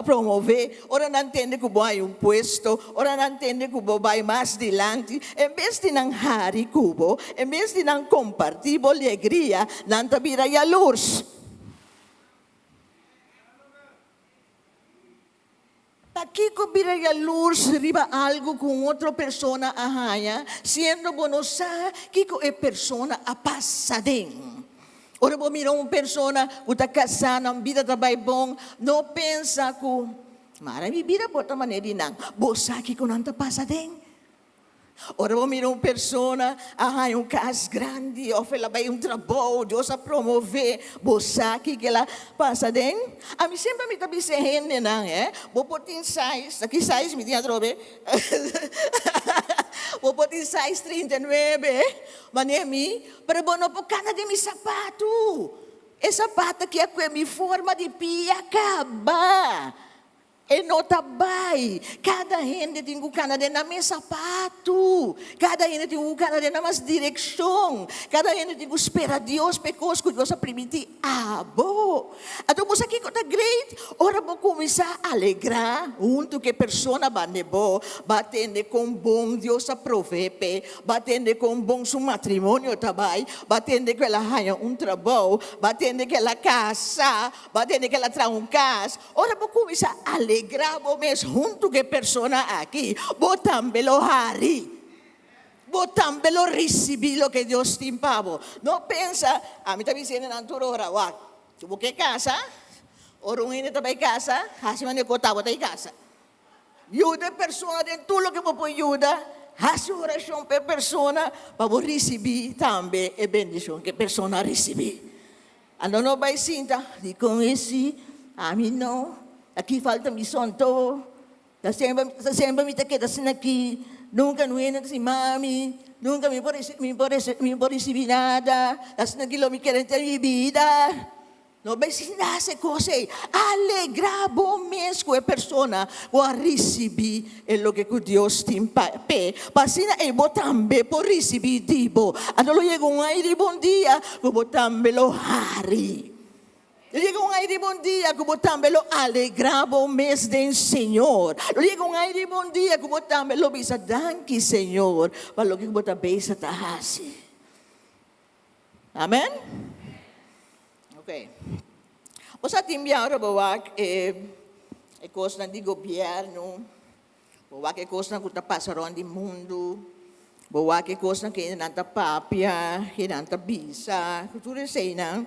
promové, ora nan tende ku bo haña un puesto, ora nan tende ku bo bai mas dilanti, en bes di nan hari ku bo, en bes di nan kompartí bo legria, nan ta bira yalurs. Pakiko bira yalurs riba algu ku un otro persona a haña, siendo bo no sa kiko e persona a pasa den? Ora bo mira un persona ku ta kasá, nan bida ta bai bon, no pensa ku, Mara mi bida por ta manera di nan. Bo sa kiko nan ta pasa den? Ora bo mira un persona a haña un kas grandi òf el a bai un trabou, Dios a promové, bo sa kiko el a pasa den? Ami semper mi ta bisa e hendenan, eh, bo por tin size, ta ki size mi tin atrobe? Bo por tin size 39, manera mi, pero bo no por kana den mi sapatu. E sapatu aki a kue mi forma di pia kaba. E no ta bai. Kada hende tin ku kana den nan mes sapatu. Kada hende tin ku kana den nan mas direkshon. Kada hende tin ku spera Dios pa e kos ku Dios a primintí abo. Anto bo sa kiko ta great? Ora bo kuminsá alegrá huntu ku e persona banda bo, bo a tende kon bon Dios a provee p'e, bo a tende kon bon su matrimonio ta bai, bo a tende ku el a haña un trabou, bo a tende ku el a kasa, bo a tende ku el a traha un kas. Ora bo kuminsá alegrá bo mes huntu ku e persona aki, bo tambe lo hari. Bo tambe lo risibí loke Dios tin pa bo. No pensa, Ami ta bisa hendenan tur ora, Wak, si bo ke kasa, ora un hende ta bai kasa, hasi manera ku bo ta bai kasa. Yuda e persona den tur loke bo por yuda, hasi orashon pa e persona pa bo risibí tambe e bendishon ku e persona a risibí. Anto no bai sinta, dikon e si, ami no, aki falta mi sonto, ta semper ta semper mi ta keda asina aki, nunka no hende ta si mami, nunka mi por mi por mi por risibí nada, ta asina aki lo mi kere henter mi bida. No bai sinta hasi e kos ei. Alegrá bo mes ku e persona ku a risibí e loke ku Dios tin pa p'e, pa asina ei bo tambe por risibí di bo. Anto lo yega un aire di bon dia ku bo tambe lo hari. Lo yega un ai riba un dia ku bo tambe lo alegrá bo mes den Señor. Lo yega un ai riba un dia ku bo tambe lo bisa, Danki, Señor, pa loke ku bo ta bezig ta hasi. Amen? Ok. Bo sa tin bia ora bo wak e e kosnan di gobièrnu, bo wak e kosnan ku ta pasa rònt di mundu, bo wak e kosnan ku hendenan ta papia, hendenan ta bisa, ku tur eseinan,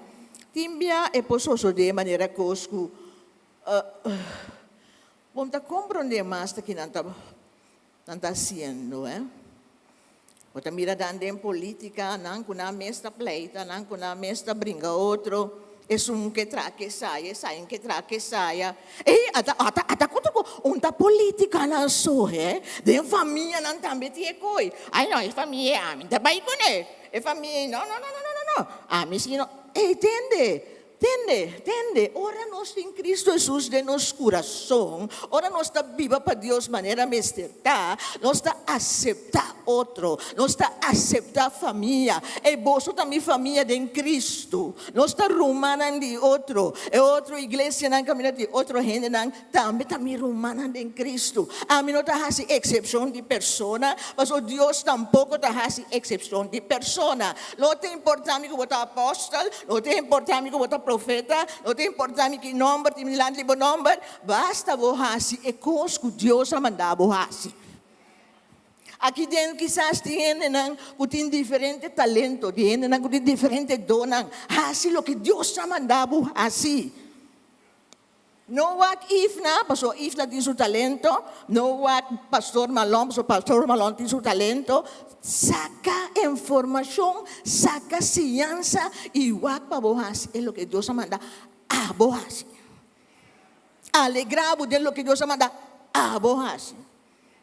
tin bia e por sosodé manera kos ku bo no ta komprondé mas ta kinan ta Nan ta haciendo eh. Bo ta mira dan den politica nan cu nan mes ta pleita, nan cu nan mes ta bringa otro, esun ke traha kesaya, esain ke traha kesaya. Ey ata ata ata cu tur un ta politica nan so eh. Den famia nan tambe tin e coy. Ay no e famia ey ami ta bay cune, e famia ey no no no no no no ami si no. Ey tende Tende, tende, ora nos tin Cristo Hesus den nos curason, ora nos ta biba pa Dios manera mester ta, nos ta acepta otro, nos ta acepta famia. Ey, boso ta mi famia den Cristo. Nos ta rumannan di otro. E otro iglesianan caminda di otro hendenan tambe ta mi rumannan den Cristo. Ami no ta haci excepcion di persona, pasobra Dios tampoco ta haci excepcion di persona. No ta importa mi ku bo ta apòstel, no ta importa mi ku bo ta profeta, no ta importa mi ki nòmber tin dilanti di bo nòmber, basta bo hasi e kos ku Dios a manda bo hasi. Aki den kisas tin hendenan ku tin diferente talento, tin hendenan ku tin diferente donnan. Hasi loke Dios a manda bo hasi. No wak Ifna, pasobra Ifna tin su talento. No wak Pastor Malon, pasobra Pastor Malon tin su talento. Saka informashon, saka siñansa i wak pa bo hasi e loke Dios a manda abo hasi. Alegrá bo den loke Dios a manda abo hasi.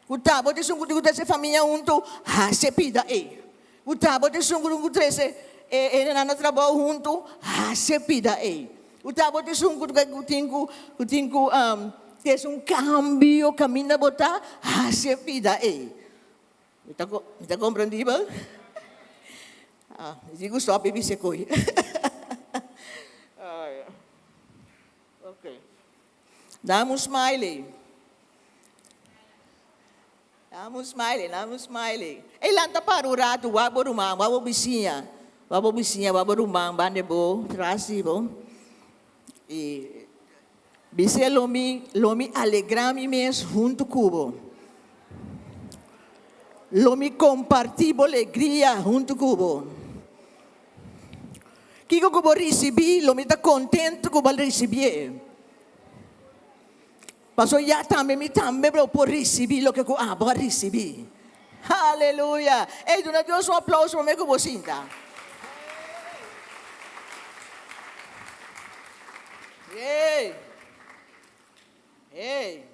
Ku ta bo ta esun ku tin ku trese famia huntu, hasi e pida ei. Ku ta bo ta esun ku tin ku trese e hendenan na trabou huntu, hasi e pida ei. Ku ta bo ta esun ku tin ku ku tin ku trese un kambio kaminda bo ta, hasi e pida ei. Mi ta mi ta komprendibel? Mi tin ku stòp e bisa e koi. Dame un smiley. Dame un smiley, dame un smiley. Ey, lanta para un rato, wak bo ruman, wak bo bisiña. Wak bo bisiña, wak bo ruman, banda bo, tras di bo. Y bis'é lo mi, lo mi alegrá mi mes huntu ku bo. Lo mi kompartí bo legria huntu ku bo. Kiko ku bo risibí, lo mi ta kontentu ku bo a risibié. Pasobra ya tambe mi tambe lo por risibí loke ku abo a risibí. Aleluya! Ey, duna Dios un aplouso promé ku bo sinta. Ey! Ey!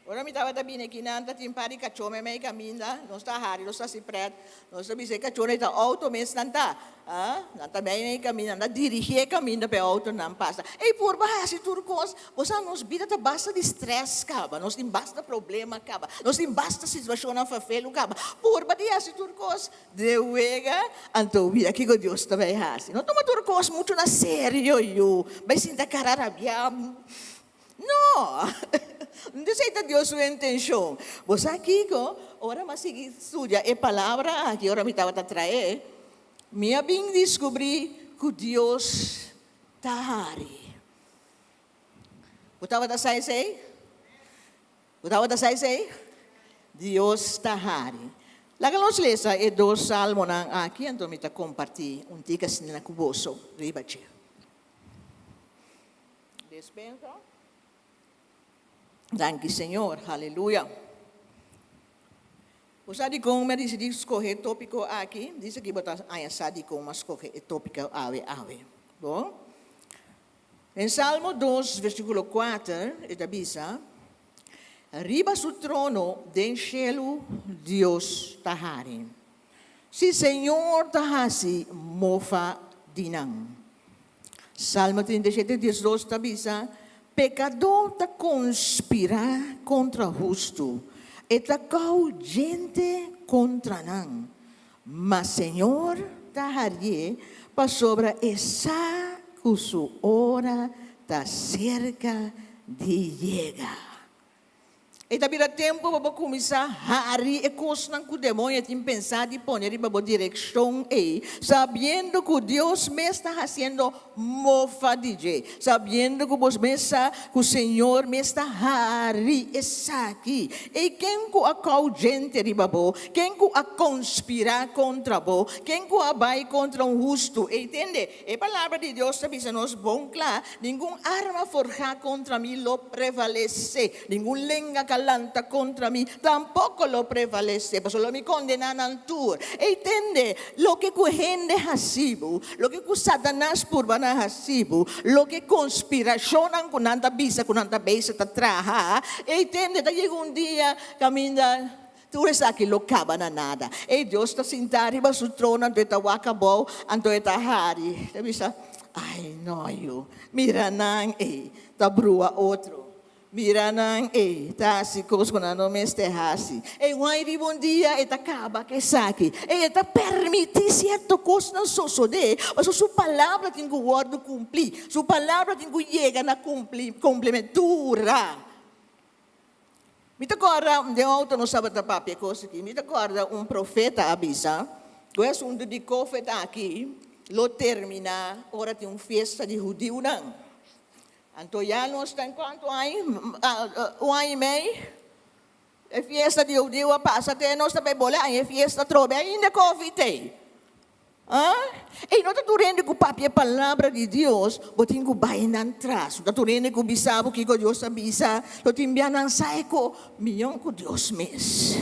Ora mi tabata bini aki nan ta tin par di kachó meimei kaminda, nos ta hari, nos ta hasi prèt, nos ta bisa e kachónan ei ta outo mes nan ta, ah, nan ta meimei kaminda, nan ta dirigí e kaminda pa e outonan pasa. Ei purba hasi tur kos, bo sa nos bida ta basta di strès kaba, nos tin basta problema kaba, nos tin basta situashonnan fafelu kaba, purba di hasi tur kos de wega, anto wia kiko Dios ta bai hasi. No tuma tur kos muchu na serio yu, bai sinta kara rabiá. No! No esei ta Dios su intenshon. Bo sa kiko? Ora mi a sigui studia e palabra aki, ora mi tabata trae, mi a bin diskubrí ku Dios ta hari. Bo tabata sa esei? Bo tabata sa esei? Dios ta hari. Laga nos lesa e dos salmonan aki, anto mi ta kompartí un tika asina ku boso riba dje. Despensa. Danki Señor, haleluya. Bo sa dikon mi a disidí skohe e tópiko aki? Dice ki bo ta haña sa dikon mi a skohe e tópiko awe awe. Bo? Den Salmo dos versíkulo kuater e ta bisa, Riba su trono den shelu Dios ta hari. Sí, Señor ta hasi mofa di nan. Salmo 37, 12 ta bisa, Pekadó ta konspirá kontra hustu, e ta kou djente kontra nan. Ma Señor ta harié pasobra e sa. ku su ora ta serka di yega. E ta bira tempu pa bo kuminsá hari e kosnan ku demoño tin pensá di pone riba bo direkshon ei, sabiendo ku Dios mes ta hasiendo mofa di dje, sabiendo ku bo mes sa ku Señor mes ta hari esaki. Ei ken ku a kou djente riba bo, ken ku a konspirá kontra bo, ken ku a bai kontra un hustu? Ei tende, e Palabra di Dios ta bisa nos bon kla, Ningun arma forjá kontra mi lo prevalesé. Ningun lenga ka lanta kontra mi tampoko lo prevalesé, pasobra lo mi kondená nan tur. Ei tende, loke ku hende hasi bo, loke ku Satanas purba na hasi bo, loke konspirashonnan ku nan ta bisa ku nan ta bezig ta traha, ei tende, ta yega un dia kaminda tur esaki lo kaba na nada. Ei Dios ta sintá riba su trono anto e ta wak abou, anto e ta hari, ta bisa, Ai no yu, mira nan ei ta brua otro. Mira nan ei ta hasi kos ku nan no mester hasi. Ei wai riba un dia e ta kaba ku esaki. Ei e ta permití sierto kosnan sosodé pasobra su palabra tin ku wòrdu kumplí. Su palabra tin ku yega na kumplimentura. Mi ta kòrda den outo nos tabata papia e kos aki. Mi ta kòrda un profeta a bisa ku e asuntu di covid aki lo terminá ora tin un fiesta di hudiunan. Anto ya nos ta en cuanto aña, un aña y mei, e fiesta di hudiu a pasa te nos ta bay bole aña e fiesta atrobe ainda covid tey. Ah? Ey no ta tur hende cu papia e palabra di Dios bo tin cu bay nan tras, no ta tur hende cu bisa bo kico Dios a bisa, lo tin bia nan sa e co miyon cu Dios mes.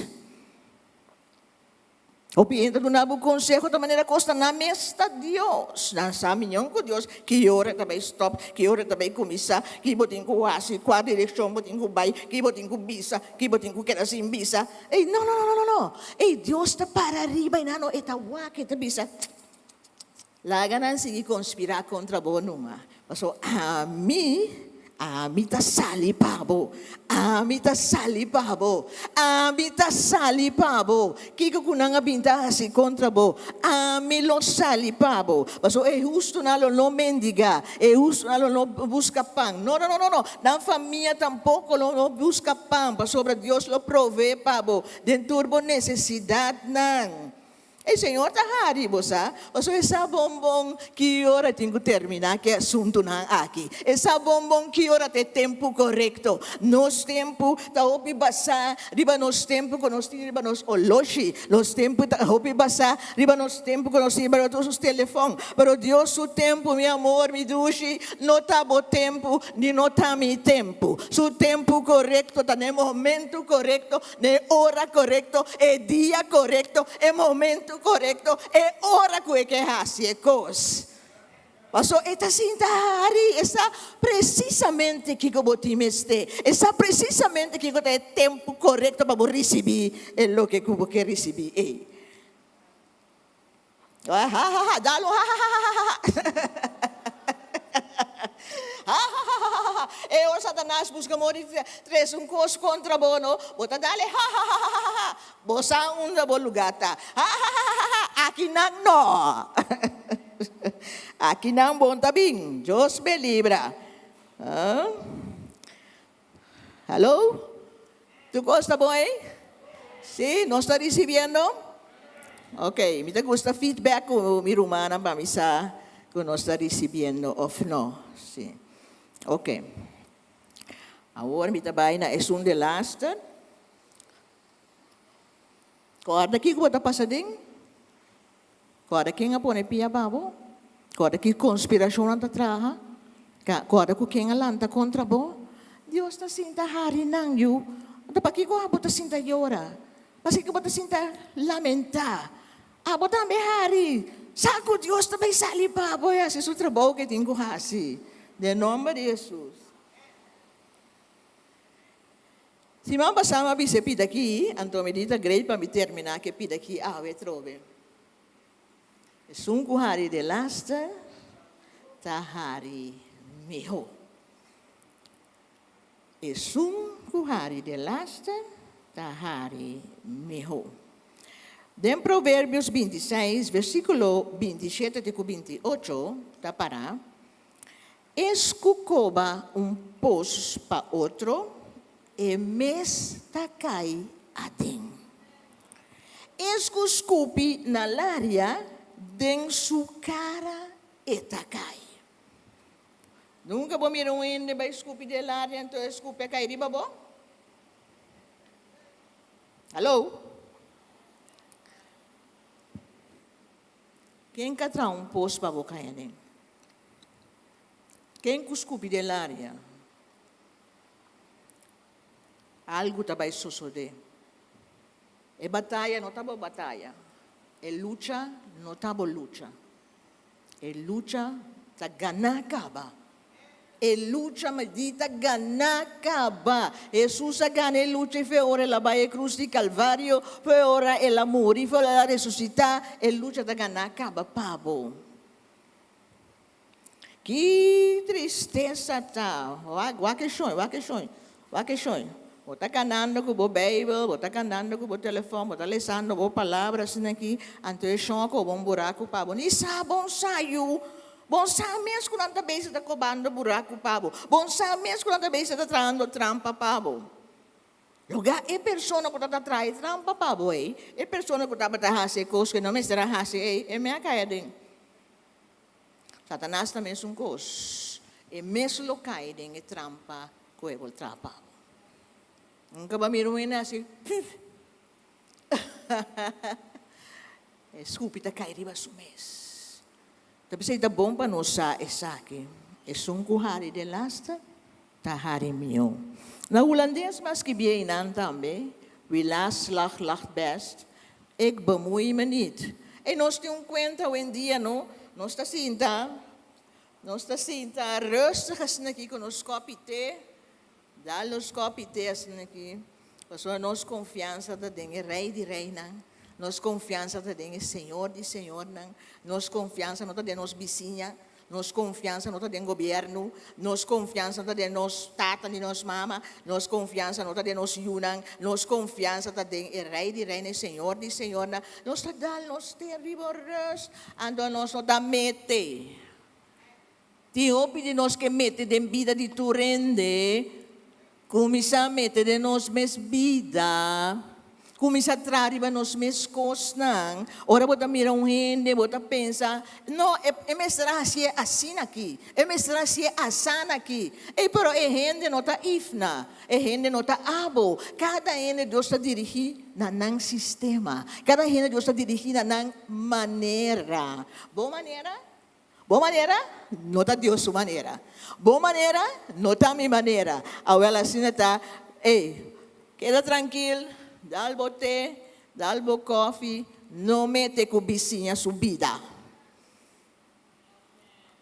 Hopi hende ta duna bo konseho ta manera kos ta nan mes ta Dios. Nan sa miñon ku Dios ki ora ta bai stòp, ki ora ta bai kuminsá, ki bo tin ku hasi, kua direkshon bo tin ku bai, ki bo tin ku bisa, ki bo tin ku keda sin bisa. Ey, no, no, no, no, no. Ey, Dios ta para riba i nan no, e ta wak, e ta bisa, Laga nan sigui konspirá kontra bo numa, pasobra ami, ami ta sali pa bo, ami ta sali pa bo, ami ta sali pa bo. Kiko ku nan a bin ta hasi kontra bo, ami lo sali pa bo. Pasobra e hustunan lo no mendigá, e hustunan lo no buska pan. No, no, no, no, no, nan famia tampoko lo no buska pan, pasobra Dios lo proveé pa bo den tur bo nesesidatnan. E Señor ta hari bo sa, pasobra e sa bon bon ki ora e tin ku terminá ku e asuntunan aki. E sa bon bon ki ora ta e tempu korekto. Nos tempu ta hopi basá riba nos tempu ku nos tin riba nos oloshi. Nos tempu ta hopi basá riba nos tempu ku nos tin riba nos telefòn. Pero Dios su tempu, mi amor, mi dushi, no ta bo tempu ni no ta mi tempu. Su tempu korekto ta na e momentu korekto. Na e ora korekto, e dia korekto, e momentu korekto, e ora ku e ke hasi e kos. Paso e ta sinta hari, e sa presisamente kiko bo tin mester, e sa presisamente kiko ta e tempu korekto pa bo risibí e loke ku bo ke risibí ei. Ha ha ha, dal un ha ha ha ha ha ha ha ha ha ha ha. E ora Satanas buska modo di trese un kos kontra bo, no, bo ta dal e ha ha ha ha ha ha. Bo sa unda bo lugá ta. Ha ha ha ha ha, akinan no. Akinan bo no ta bin. Dios me libra. Hallo? Tur kos ta bon ei? Sí, nos ta risibiendo? Ok, mi ta gusta feedback ku mi rumannan pa mi sa ku nos ta risibiendo òf no. Sí. Ok. Awor mi ta bai na esun de laster. Kòrda kiko bo ta pasa den? Kòrda ken a pone pia pa bo? Kòrda ki konspirashonnan ta traha? Kòrda ku ken a lanta kontra bo? Dios ta sinta hari nan, yu. Anto pakiko abo ta sinta yora? Pasikiko bo ta sinta lamentá? Abo tambe hari. Sa ku Dios ta bai sali pa bo i hasi su trabou ku e tin ku hasi. Den nòmber di Hesus. Siman pasá mi a bisa e pida aki, anto mi di ta great pa mi terminá ku e pida aki awe atrobe. Esun ku hari delaster ta hari mihó. Esun ku hari delaster ta hari mihó. Den Proverbios 26, versíkulo 27 te ku 28 ta pará. Es ku koba un pos pa otro, e mes ta kai aden. Es ku skupi na laria, den su kara e ta kai. Nunka bo mira un hende bai skupi den laria anto e skupi a kai riba bo? Hallo? Ken ka traha un pos pa bo kai aden? Ken ku skupi den laria? Algu ta bai sosodé. E bataya no ta bo bataya. E lucha no ta bo lucha. E lucha ta ganá kaba. E lucha maldí ta ganá kaba. Hesus a gana e lucha i fe ora el a bai e krus di Kalvario, fe ora el a muri, fe ora el a resusitá, e lucha ta ganá kaba pa bo. Ki tristesa ta! Wak, wak e shon, wak e shon, wak e shon. Bo ta kanando ku bo Beibel, bo ta kanando ku bo telefòn, bo ta lesando bo palabra asina aki, anto e shon a koba un buraku pa bo. Ni sa bon sa yu! Bon sa mes ku nan ta bezig ta kobando buraku pa bo. Bon sa mes ku nan ta bezig ta trahando trampa pa bo. Loga e persona ku tabata traha e trampa pa bo ei, e persona ku tabata hasi e kos ku e no mester a hasi ei, e me a kai aden. Satanas ta mesun kos. E mes lo kai den e trampa ku e por traha pa bo. Nunka bo a mira un hende hasi puf. E skupi ta kai riba su mes. Ta p'esei ta bon pa nos sa esaki, esun ku hari den laster ta hari mihó. Na hulandes mas skibié einan tambe, Wie laatst lacht, lacht best, Ik bemoei me niet. Ey nos tin un kuenta awendia no, nos ta sinta, nos ta sinta rustig asina aki ku nos kòpi te, dal nos kòpi te asina aki, pasobra nos konfiansa ta den e Rei di reinan, nos konfiansa ta den e Señor di señornan, nos konfiansa no ta den nos bisiña, Nos konfiansa no ta den gobièrnu, nos konfiansa no ta den nos tata ni nos mama, nos konfiansa no ta den nos yunan, nos konfiansa ta den e Rei di reinan, e Señor di señornan. Nos ta dal nos te riba rùst, anto nos no ta mete. Tin hopi di nos ke mete den bida di tur hende. Kuminsá mete den nos mes bida. Kuminsá traha riba nos mes kosnan. Ora bo ta mira un hende, bo ta pensa, No, e e mester a hasié asina aki. E mester a hasié asana aki. Ey, pero e hende no ta Ifna. E hende no ta abo. Kada hende Dios ta dirigí na nan sistema. Kada hende Dios ta dirigí na nan manera. Bo manera Bo manera no ta Dios su manera. Bo manera no ta mi manera. Awel asina ta, ey, keda trankil, dal bo te, dal bo kofi, no mete ku bisiña su bida.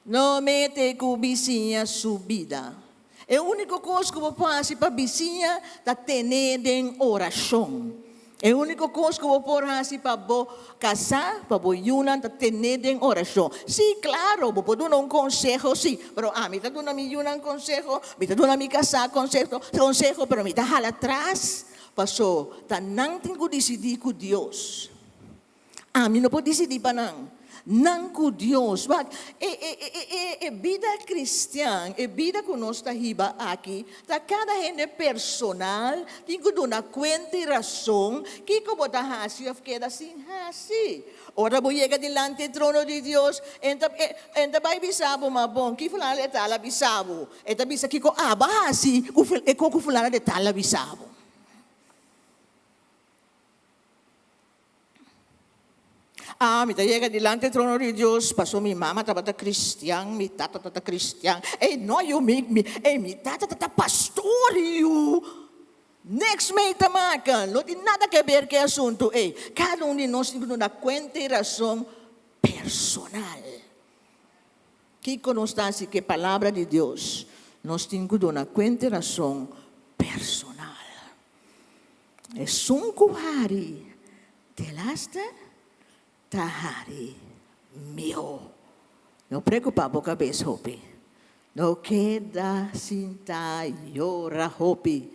No mete ku bisiña su bida. E úniko kos ku bo por hasi pa bisiña ta ten'é den orashon. E úniko kos ku bo por hasi pa bo kasá, pa bo yunan ta ten'é den orashon. Sí, klaro, bo por duna un konseho, sí, pero ami ta duna mi yunan konseho, mi ta duna mi kasá konseho, konseho, pero mi ta hala tras, pasó ta nan tin ku disidí ku Dios. Ami no por disidí pa nan. Nan ku Dios. Wak, e, e, e, e, e bida kristian, e bida ku nos ta hiba aki, ta kada hende personal tin ku duna kuenta i rason kiko bo ta hasi òf keda sin hasi. Ora bo yega dilanti e trono di Dios, e ta, e, e ta bai bisa bo, Ma bon, ki fulano de tal a bisa bo? E ta bisa kiko abo a hasi ku, e ku fulano de tal a bisa bo. Ah, mi ta yega dilanti e trono di Dios, paso mi mama tabata cristian, mi tata tabata cristian. Ey, no yu, mi, mi, ey, mi tata tabata pastor, yu. Niks mee te maken, no tin nada ke ber ku e asuntu ey. Kada un di nos tin ku duna kuenta i rason personal. Kiko nos ta hasi ku e Palabra di Dios? Nos tin ku duna kuenta i rason personal. Esun ku hari delaster ta hari mihó. No preokupá bo kabes hopi. No keda sinta yora hopi.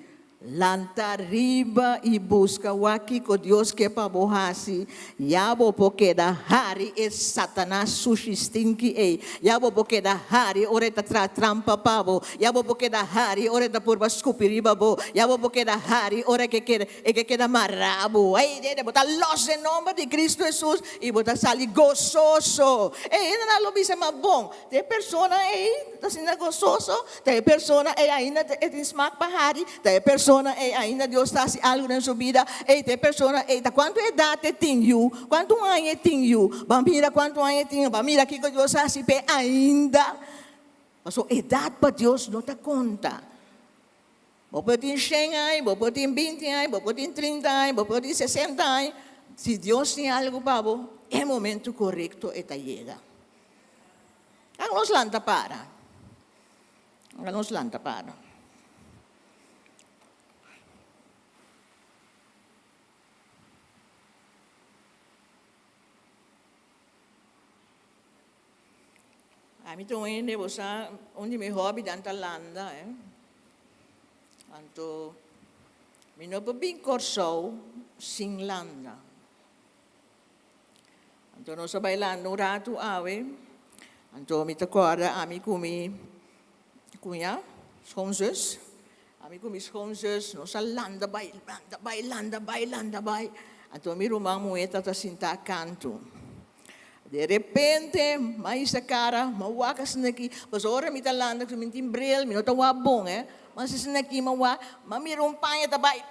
Lanta riba i buska wak kiko Dios ke pa bo hasi. Ya bo por keda hari e Satanas sushi stinky ei. Ya bo por keda hari ora e ta traha trampa pa bo. Ya bo por keda hari ora e ta purba skupi riba bo. Ya bo por keda hari ora e ke keda e ke keda mará bo. Ei dede bo ta lòs den nòmber di Kristu Hesus i bo ta sali gososo. Ei hendenan lo bisa ma bon ta e persona ei ta asina gososo? Ta e persona ei ainda e tin smak pa hari? Ta e persona ei ainda Dios ta hasi algu den su bida? Ei ta e persona ei ta kuantu edat e tin yu? Kuantu aña e tin yu? Ban mira kuantu aña e tin, ban mira kiko Dios a hasi p'e ainda. Pasobra edat pa Dios no ta konta. Bo por tin shen aña, bo por tin binti aña, bo por tin trinta aña, bo por tin sesenta aña, si Dios tin algu pa bo, e momento korekto e ta yega. Laga nos lanta para. Laga nos lanta para. Ami ta un hende, bo sa, un di mi hobbynan ta landa, eh. Anto, mi no por bin Kòrsou sin landa. Anto nos a bai landa un ratu awe, anto mi ta kòrda ami ku mi kuña, schoonzus, ami ku mi schoonzus nos a landa bai, landa bai, landa bai, landa bai, anto mi ruman muhé tabata sintá kantu. De repente m'a hisa kara, m'a wak asina aki, pasobra ora mi ta landa mi tin bril, mi no ta wak bon, m'a hasi asina aki, m'a wak, m'a mira un paña ta bai.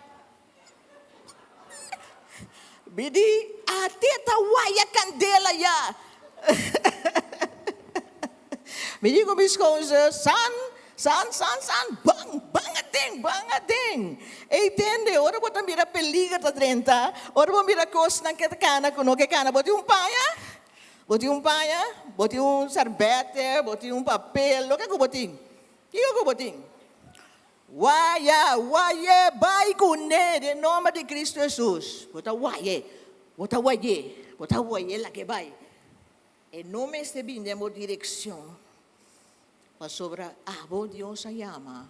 Mi di, Ate ta waya kandela ya. Mi di ku mi schoonzus, San, san, san, san, ban, ban aden, ban aden. Ey tende, ora bo ta mira peliger ta drenta, ora bo mira kosnan ke ta kana ku no ke kana, bo tin un paña? Bo tin un paña? Bo tin un sèrbètè? Bo tin un papel? Loke ku bo tin? Kiko ku bo tin? Waya, waye, bai ku ne den nomber di Cristo Jesus. Bo ta waye, bo ta waye, bo ta waye lag'e bai. E no mester bin den bo direccion, pasobra abo Dios a yama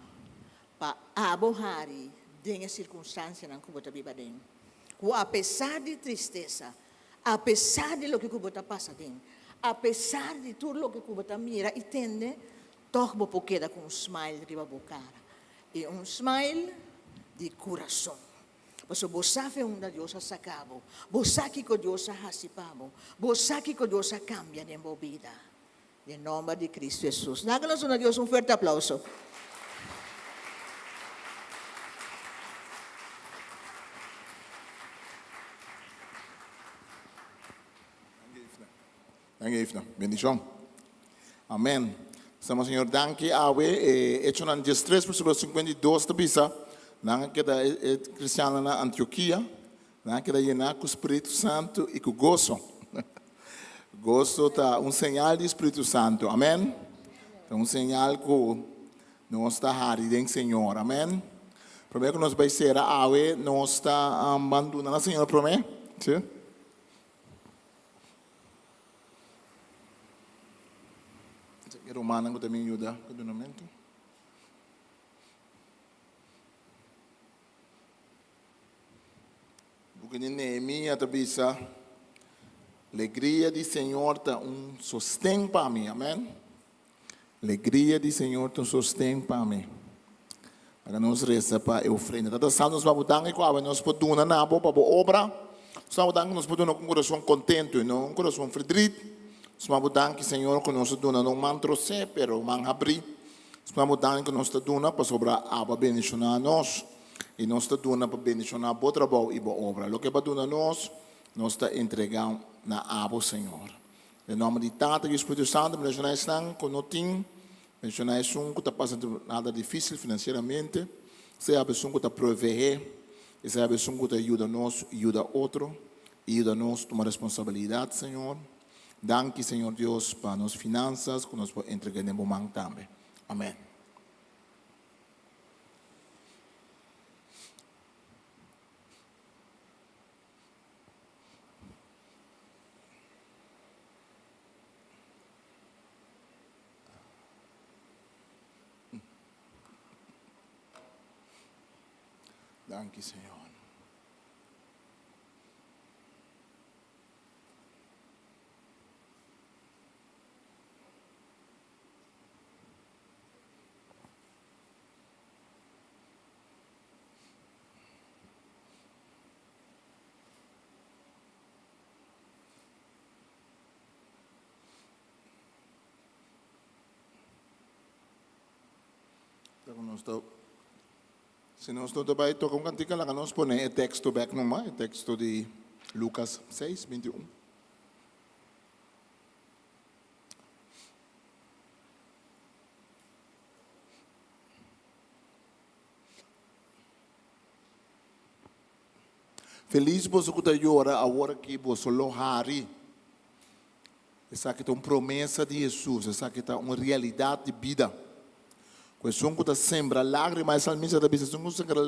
pa abo hari den e circunstancianan ku bo ta biba den. Ku apesar di tristesa, apesar di loke ku bo ta pasa den, apesar di tur loke ku bo ta mira i tende, Tòg bo por keda ku un smile riba bo kara, i un smile di kurason. Pasobra bo sa fe unda Dios a saka bo, bo sa kiko Dios a hasi pa bo, bo sa kiko Dios a kambia den bo bida. Den nòmber di Kristu Hesus. Laga nos duna Dios un fuerte aplauso. Danki Efna. Bendishon. Amen. Estamos Señor danki awe. E Echonan 13 versículo 52 ta bisa, nan a keda e cristiannan na Antioquia, nan a keda yená ku Spiritu Santu i ku goso. Goso ta un señal di Spiritu Santu. Amen. Ta un señal ku nos ta hari den Señor. Amen. Promé ku nos bai sera awe, nos ta ban duna na Señor promé. Sí. E rumannan ku ta bin yuda ku dunamentu. Buki di Nehemia ta bisa, Legria di Señor ta un sosten pa mi. Amen. Legria di Señor ta un sosten pa mi. Laga nos resa pa e ofrenda. Tata Santu, nos babo danki ku awe nos por duna na bo pa bo obra. Nos babo danki ku nos por duna ku un kurason kontentu i no un kurason ferdrit. Nos babo danki, Señor, ku nos ta duna no man trosé, pero man habrí. Nos babo danki ku nos ta duna pasobra abo a bendishoná nos i nos ta duna pa bendishoná bo trabou i bo obra. Loke bo a duna nos, nos ta entregá na abo, Señor. Den nòmber di Tata, Yu i Spiritu Santu, bendishoná esnan ku no tin. Menshoná esun ku ta pasa nada difísil finansieramente, sea esun ku ta proveé i sea esun ku ta yuda nos yuda otro i yuda nos tuma responsabilidat, Señor. Danki, Señor Dios, pa nos finansas ku nos por entregá den bo man tambe. Amèn. Danki, Señor. Si nos no ta bai toka un kantika, laga nos pone e teksto bek numa, e teksto di Lukas 6, 21. Felis boso ku ta yora awor aki, boso lo hari. Esaki ta un promesa di Hesus, esaki ta un realidat di bida. Ku esun ku ta sembra lágrima, e salmista ta bisa, esun ku sembra,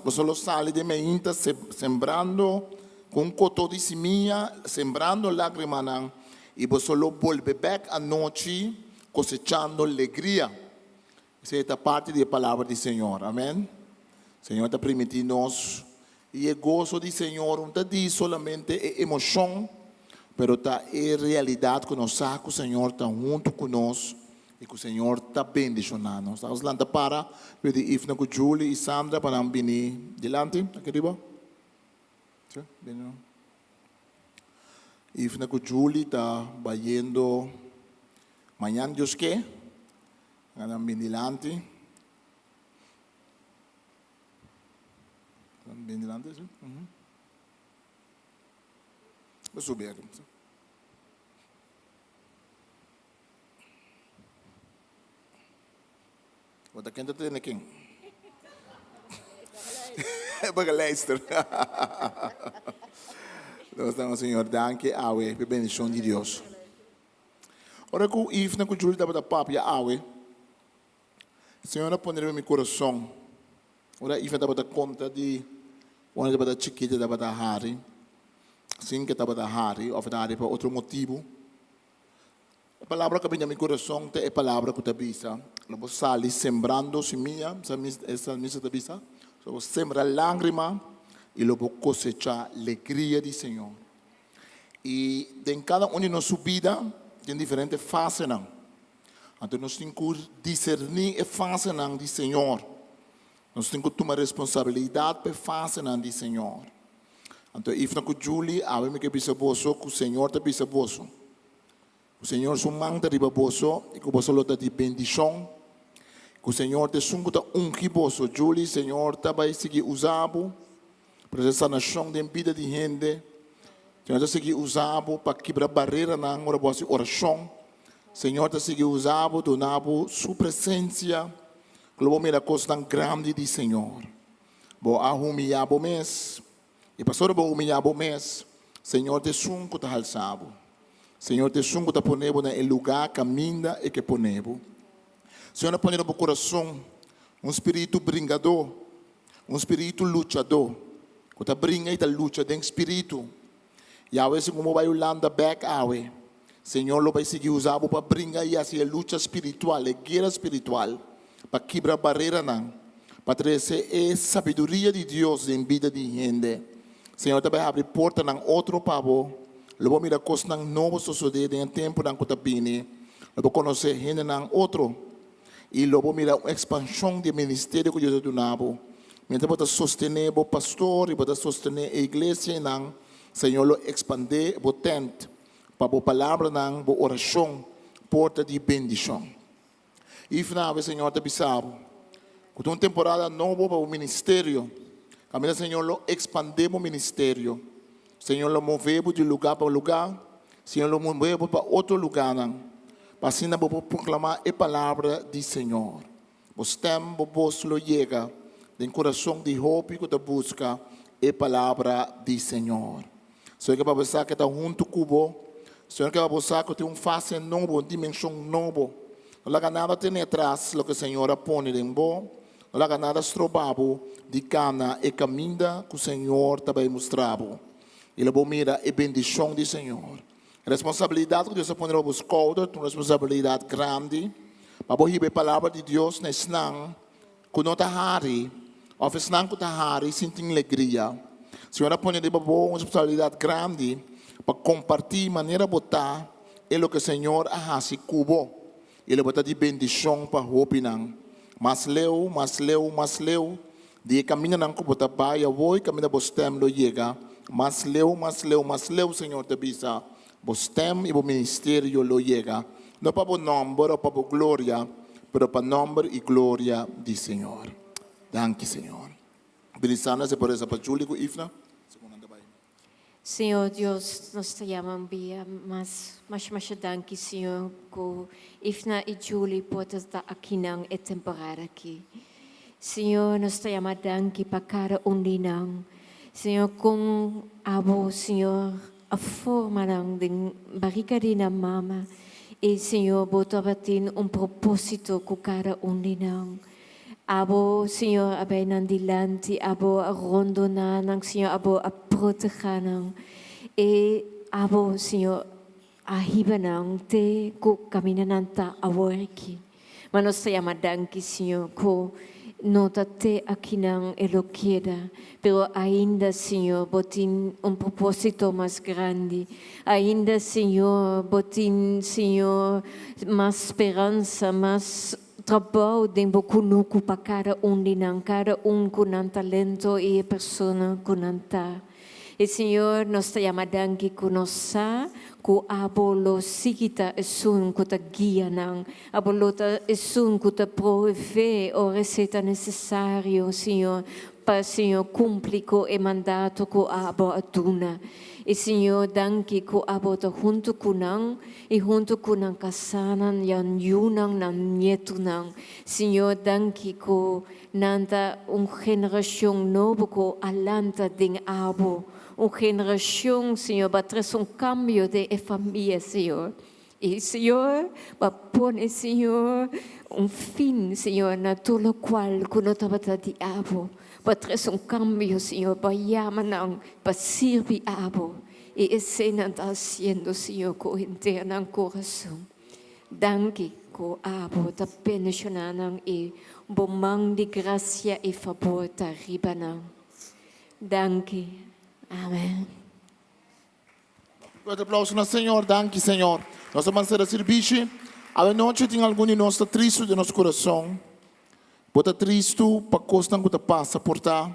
boso lo sali den meinta sembrando ku un kotó di simia, sembrando lágrimanan, i boso lo bolbe bèk anochi kosechando legria. Esei ta parti di e palabra di Señor. Amen. Señor ta primiti nos y e goso di Señor no ta di solamente e emocion, pero ta e realidad cu nos sa cu Señor ta hunto cu nos y cu Señor ta bendiciona nos. Nos lanta para pidi Ifna cu Julie y Sandra pa nan bini dilanti aki riba. Si, bini nan. Ifna cu Julie ta bayendo mañan Dios ke. Nan bin dilanti. Nan bin dilanti, si. Mhm. Bo subi aki. Si. Bo ta ken ta tene ken? Begeleister. Nos damos Señor danki awe p'e bendicion di Dios. Ora ku Ifna ku Julie tabata papia awe, Señor a pone riba mi kurason. Ora Ifna tabata konta di ora e tabata chikito e tabata hari, sin ku e tabata hari òf e ta hari pa otro motibu. E palabra ku a bini na mi kurason ta e palabra ku ta bisa, Lo bo sali sembrando simia, e salmista ta bisa, lo bo sembra lágrima i lo bo kosechá legria di Señor. I den kada un di nos su bida tin diferente fasenan. Anto nos tin ku diserní e fasenan di Señor. Nos tin ku tuma responsabilidat pa e fasenan di Señor. Anto Ifna ku Julie, awe mi ke bisa boso ku Señor ta bisa boso. Ku Señor su man ta riba boso i ku boso lo ta di bendishon. Ku Señor ta esun ku ta ungi boso. Julie, Señor ta bai sigui usa bo pa trese sanashon den bida di hende. Señor ta sigui usa bo pa kibra bareranan ora bo hasi orashon. Señor ta sigui usa bo, duna bo su presensia, ku lo bo mira kosnan grandi di Señor. Bo a humiyá bo mes. I pasobra bo humiyá bo mes, Señor ta esun ku ta halsá bo. Señor ta esun ku ta pone bo na e lugá kaminda e ke pone bo. Señor a pone na bo kurason un spiritu bringadó, un spiritu luchadó, ku ta bringa i ta lucha den spiritu. I awe segun bo bai Hulanda bèk awe, Señor lo bai sigui usa bo pa bringa i hasi e lucha spiritual, e guera spiritual, pa kibra bareranan, pa trese e sabiduria di Dios den bida di hende. Señor ta bai habri portanan otro pa bo. Lo bo mira kosnan nobo sosodé den e tempunan ku ta bini. Lo bo konosé hendenan otro i lo bo mira un ekspanshon di e ministerio ku Dios a duna bo. Mientras bo ta sostené bo pastor i bo ta sostené e iglesianan, Señor lo ekspandé bo tènt pa bo palabranan, bo orashon por ta di bendishon. I fnawe Señor ta bisa bo ku ta un temporada nobo pa bo ministerio. Kaminda Señor lo ekspandé bo ministerio. Señor lo move bo di lugá pa lugá. Señor lo move bo pa otro lugánan, pa asina bo por proklamá e palabra di Señor. Bo stèm, bo bos lo yega den kurason di hopi ku ta buska e palabra di Señor. Señor ke pa bo sa ke ta huntu ku bo. Señor ke pa bo sa ku tin un fase nobo, un dimenshon nobo. No laga nada tene atras loke Señor a pone den bo. No laga nada stroba bo di kana e kaminda ku Señor ta bai mustra bo. I lo bo mira e bendishon di Señor. Responsabilidat ku Dios a pone riba bo skouder ta un responsabilidat grandi pa bo hiba e palabra di Dios na esnan ku no ta hari. Òf esnan ku ta hari sin tin legria. Señor a pone riba bo un responsabilidat grandi pa kompartí manera bo ta e loke Señor a hasi ku bo, i lo bo ta di bendishon pa hopinan. Mas leu, mas leu, mas leu di e kamindanan ku bo ta bai awor i kaminda bo stèm lo yega, mas leu, mas leu, mas leu, Señor ta bisa, bo stèm i bo ministerio lo yega, no pa bo nòmber òf pa bo gloria, pero pa nòmber i gloria di Señor. Danki Señor. Billy Sanders e por reza pa Julie ku Ifna segun nan ta bai. Señor Dios, nos ta yama un bia mas masha masha danki Señor ku Ifna i Julie por ta ta akinan e temporada aki. Señor, nos ta yama danki pa kada un di nan. Señor, kon abo Señor a forma nan den barika di nan mama i Señor bo tabatin un propósito ku kada un di nan. Abo, Señor, a bai nan dilanti, abo a rondoná nan, Señor, abo a protehá nan. I abo, Señor, a hiba nan te ku kaminda nan ta awor aki. Ma nos ta yama danki, Señor, ku no ta te akinan e lo keda, pero ainda, Señor, bo tin un propósito mas grandi. Ainda, Señor, bo tin, Señor, mas speransa, mas. Trabou den bo kunuku pa kada un di nan, kada un ku nan talento i e persona ku nan ta. E Señor, nos ta yama danki ku nos sa ku abo lo sigui ta esun ku ta guia nan, abo lo ta esun ku ta provee ora esei ta nesesario, Señor, pa Señor kumpli ku e mandato ku abo a duna. E Señor, danki ku abo ta huntu ku nan. I huntu ku nan kasánan, nan yunan, nan nietunan. Señor, danki ku nan ta un generashon nobo ku a lanta den abo. Un generashon, Señor, ba trese un kambio den e famia, Señor. I, Señor, ba pone, Señor, un fin, Señor, na tur lokual ku no tabata di abo. Ba trese un kambio, Señor, ba yama nan pa sirbi abo. I esei nan ta hasiendo, Señor, ku henter nan kurason. Danki ku abo ta bendishoná nan i bo man di grasia i fabor ta riba nan. Danki. Amen. Fuerte aplauso na Señor. Danki, Señor. Nos ta ban sera sirbishi. Awe nochi tin algun di nos ta tristu den nos kurason. Bo ta tristu pa kosnan ku ta pasa por ta.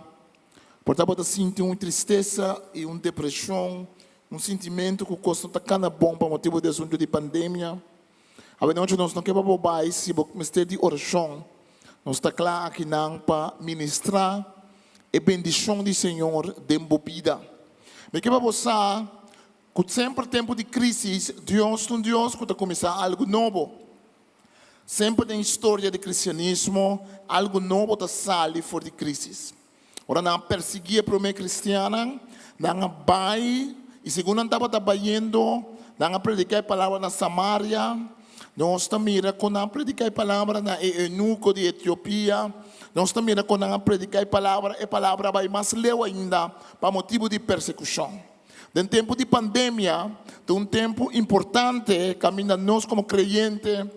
Por ta bo ta sinti un tristesa i un depreshon, un sintimentu ku kos no ta kana bon pa motibu di asuntu di pandemia. Awe nochi nos no ke pa bo bai si bo mester di orashon. Nos ta kla akinan pa ministrá e bendishon di Señor den bo bida. Mi ke pa bo sa ku semper tempu di krísis Dios ta un Dios ku ta kuminsá algu nobo. Semper den historia di cristianismo algo nobo ta sali for di crisis. Ora nan a persiguí e promé cristiannan, nan a bai i segun nan tabata bayendo, nan a prediká e palabra na Samaria. Nos ta mira kon nan a prediká e palabra na e eunuko di Etiopia. Nos ta mira kon nan a prediká e palabra, e palabra a bai mas leu ainda pa motibu di persekushon. Den tempu di pandemia ta un tempu importante kaminda nos komo kreyente,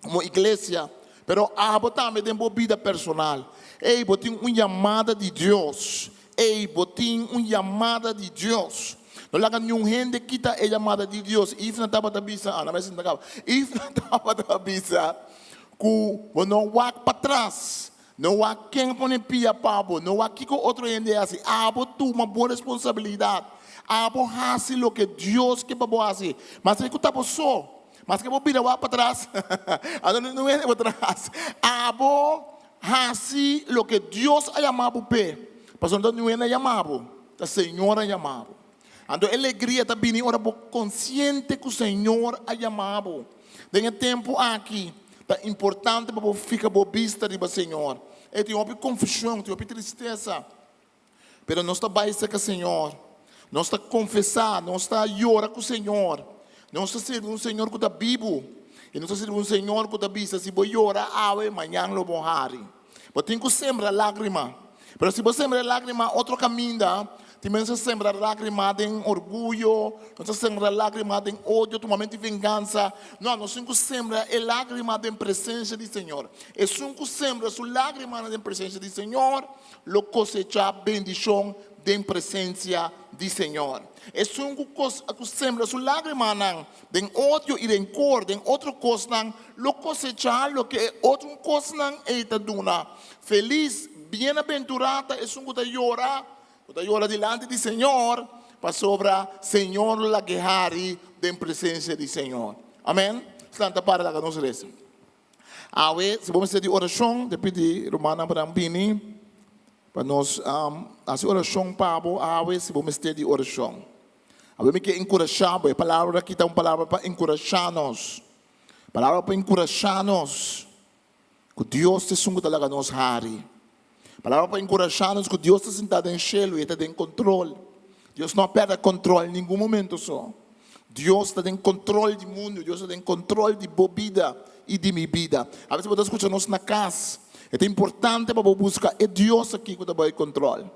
komo iglesia, pero abo tambe den bo bida personal. Ey, bo tin un yamada di Dios. Ey, bo tin un yamada di Dios. No laga niun hende kita e yamada di Dios. Ifna tabata bisa, ah, na mester sinta kaba. Ifna tabata bisa ku bo no wak patras. No wak ken a pone pia pa bo, no wak kiko otro hende a hasi. Abo tuma bo responsabilidat. Abo hasi loke Dios ke pa bo hasi. Maske ku ta bo so, maske bo bira wak patras, anto no hende patras. Abo hasi loke Dios a yama bo p'e, pasobra no ta niun hende a yama bo, ta Señor a yama bo. Anto e legria ta bini ora bo konsiente ku Señor a yama bo. Den e tempu aki ta importante pa bo fika bo bista riba Señor. E tin hopi konfushon, tin hopi tristesa, pero nos ta bai serka Señor. Nos ta konfesá, nos ta yora ku Señor. Nos ta sirbi un Señor ku ta bibu i nos ta sirbi un Señor ku ta bisa si bo yora awe, mañan lo bo hari. Bo tin ku sembra lágrima. Pero si bo sembra e lágrima otro kaminda, Tin bes nos ta sembra lágrima den orguyo, nos ta sembra lágrima den odio, tumamentu di vengansa. No, nos tin ku sembra e lágrima den presensia di Señor. Esun ku sembra su lágrimanan den presensia di Señor lo kosechá bendishon den presensia di Señor. Esun ku ku sembra su lágrimanan den odio i renkor, den otro kosnan, lo kosechá loke e otro kosnan ei ta duna. Felis, bienabenturá ta esun ku ta yora, ku ta yora dilanti di Señor, pasobra Señor lo lag'é hari den presensia di Señor. Amèn. Lanta para laga nos resa. Awe, si bo mester di orashon, te pidi rumannan pa nan bini pa nos hasi orashon pa bo awe si bo mester di orashon. Awe mi ke enkurashá bo, e palabra aki ta un palabra pa enkurashá nos, palabra pa enkurashá nos ku Dios ta esun ku ta laga nos hari. Palabra pa enkurashá nos ku Dios ta sintá den shelu i e ta den kontrol. Dios no a pèrdè kontrol ningun momento so. Dios ta den kontrol di mundu, Dios ta den kontrol di bo bida i di mi bida. Aves bo ta skucha nos na kas, e ta importante pa bo buska e Dios aki ku ta bai kontrol.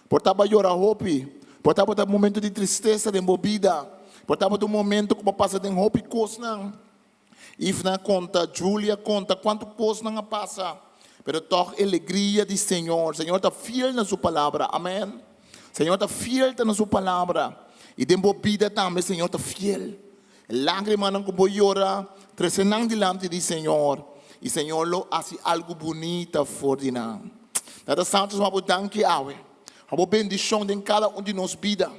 Por ta bo a yora hopi, por ta bo ta momento di tristesa den bo bida, por ta bo ta un momento ku bo a pasa den hopi kosnan. Ifna a konta, Julie a konta kuantu kosnan a pasa, pero tòg e legria di Señor. Señor ta fiel na su palabra. Amèn. Señor ta fiel ta na su palabra. I den bo bida tambe Señor ta fiel. E lágrimanan ku bo yora, trese nan dilanti di Señor, i Señor lo hasi algu bunita for di nan. Tata Santu, nos bo danki awe. Pa bo bendishon den kada un di nos bida.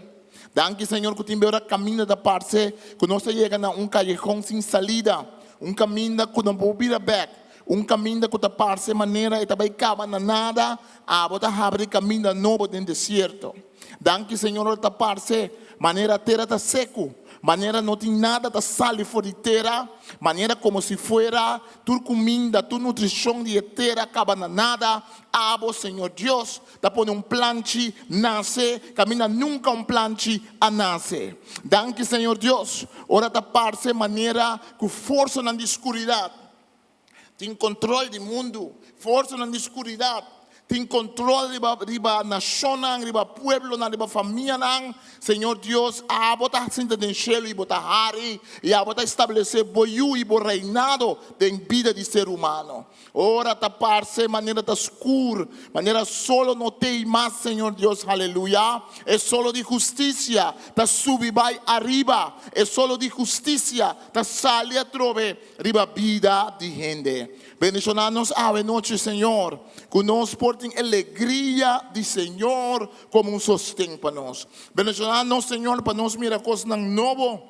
Danki Señor ku tin bera kaminda ta parse ku nos ta yega na un kayehon sin salida, un kaminda ku no por bira bèk, un kaminda ku ta parse manera e ta bai kaba na nada, abo ta habri kaminda nobo den desierto. Danki Señor ora ta parse manera tera ta seku, manera no tin nada ta sali for di tera, manera komo si fuera tur kuminda, tur nutrishon di e tera kaba na nada, abo Señor Dios Ta pone un planchi nase kaminda nunka un planchi a nase. Danki Señor Dios, ora ta parse manera ku forsanan di skuridat tin kontrol di mundu, forsanan di skuridat tin kontrol riba riba nashonnan, riba pueblonan, riba famianan. Señor Dios, abo ta sinta den shelu i bo ta hari i abo ta establesé bo yu i bo reinado den bida di ser humano. Ora ta parse manera ta skur, manera solo no tei mas, Señor Dios, haleluya. E solo di hustisia ta subi bai ariba, e solo di hustisia ta sali atrobe riba bida di hende. Bendishoná nos awe nochi, Señor, ku nos por tin e legria di Señor komo un sosten pa nos. Bendishoná nos, Señor, pa nos mira kosnan nobo.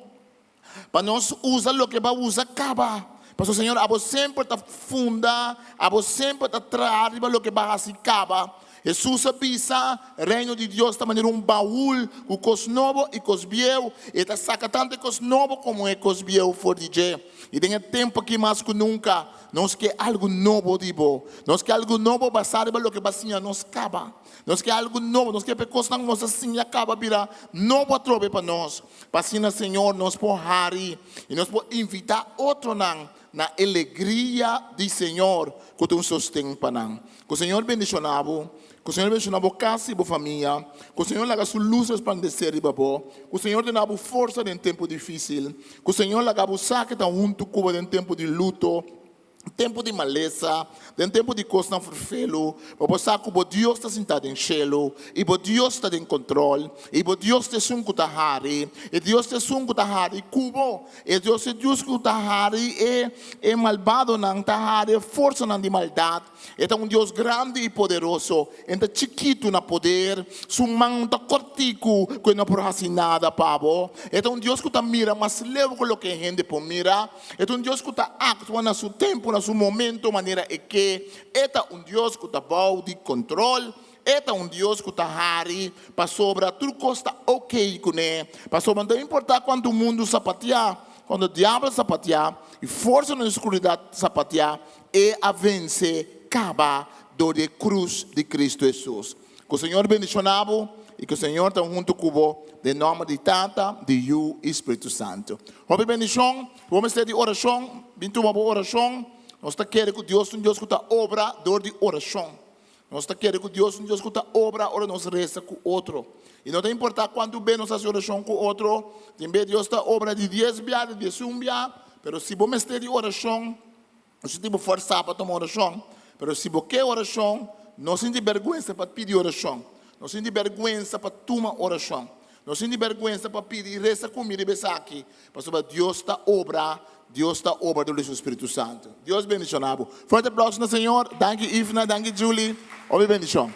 Pa nos usa loke bo a usa kaba. Pasobra Señor, abo semper ta funda, abo semper ta traha riba loke bo a hasi kaba. Hesus a bisa, Reino di Dios ta manera un baul ku kos nobo i kos bieu. E ta saka tantu e kos nobo komo e kos bieu for di dje. I den e tempu aki mas ku nunka, nos ke algu nobo di bo. Nos ke algu nobo basá riba loke bo a siña nos kaba. Nos ke algu nobo, nos ke pa e kosnan ku nos a siña kaba bira nobo atrobe pa nos. Pa asina, Señor, nos por hari i nos por invitá otronan na e legria di Señor ku ta un sosten pa nan. Ku Señor bendishoná bo, ku Señor bendishoná bo kas i bo famia, ku Señor laga Su lus resplandesé riba bo, ku Señor duna bo forsa den tempu difísil, ku Señor laga bo sa ke ta huntu ku bo den tempu di luto, tempu di malesa, den tempu di kosnan ferfelu, pa bo sa ku bo Dios ta sintá den shelu, i bo Dios ta den kontrol, i bo Dios ta esun ku ta hari, e Dios ta esun ku ta hari ku bo, e Dios e Dios ku ta hari e e malbadonan, ta hari e forsanan di maldat. E ta un Dios grandi i poderoso, e no ta chikitu na poder, su man no ta kòrtiku ku e no por hasi nada pa bo. E ta un Dios ku ta mira mas leu ku loke hende por mira. E ta un Dios ku ta aktua na su tempu, na su momento, manera e ke. E ta un Dios ku ta bou di kontrol. E ta un Dios ku ta hari pasobra tur kos ta okey kuné. Pasobra no ta importá kuantu mundu sapatiá, kuantu diabel sapatiá i forsanan di skuridat sapatiá, e a vense kaba dor di e krus di Kristu Hesus. Ku Señor bendishoná bo i ku Señor ta huntu ku bo den nòmber di Tata, di Yu i Spiritu Santu. Hopi bendishon. Bo mester di orashon, bin tuma bo orashon. Nos ta kere ku Dios ta un Dios ku ta obra dor di orashon. Nos ta kere ku Dios un Dios ku ta obra ora nos resa ku otro. I no ta importá kuantu be nos hasi orashon ku otro, tin be Dios ta obra di dies bia, di diesun bia, pero si bo mester di orashon, no sinti bo forsá pa tuma orashon, pero si bo ke orashon, no sinti bèrgwensa pa pidi orashon. No sinti bèrgwensa pa tuma orashon. No sinti bèrgwensa pa pidi resa ku mi riba esaki, pasobra Dios ta obra, Dios ta obra dor di su Spiritu Santu. Dios bendishoná bo. Fuerte aplauso na Señor. Danki Ifna, danki Julie. Hopi bendishon.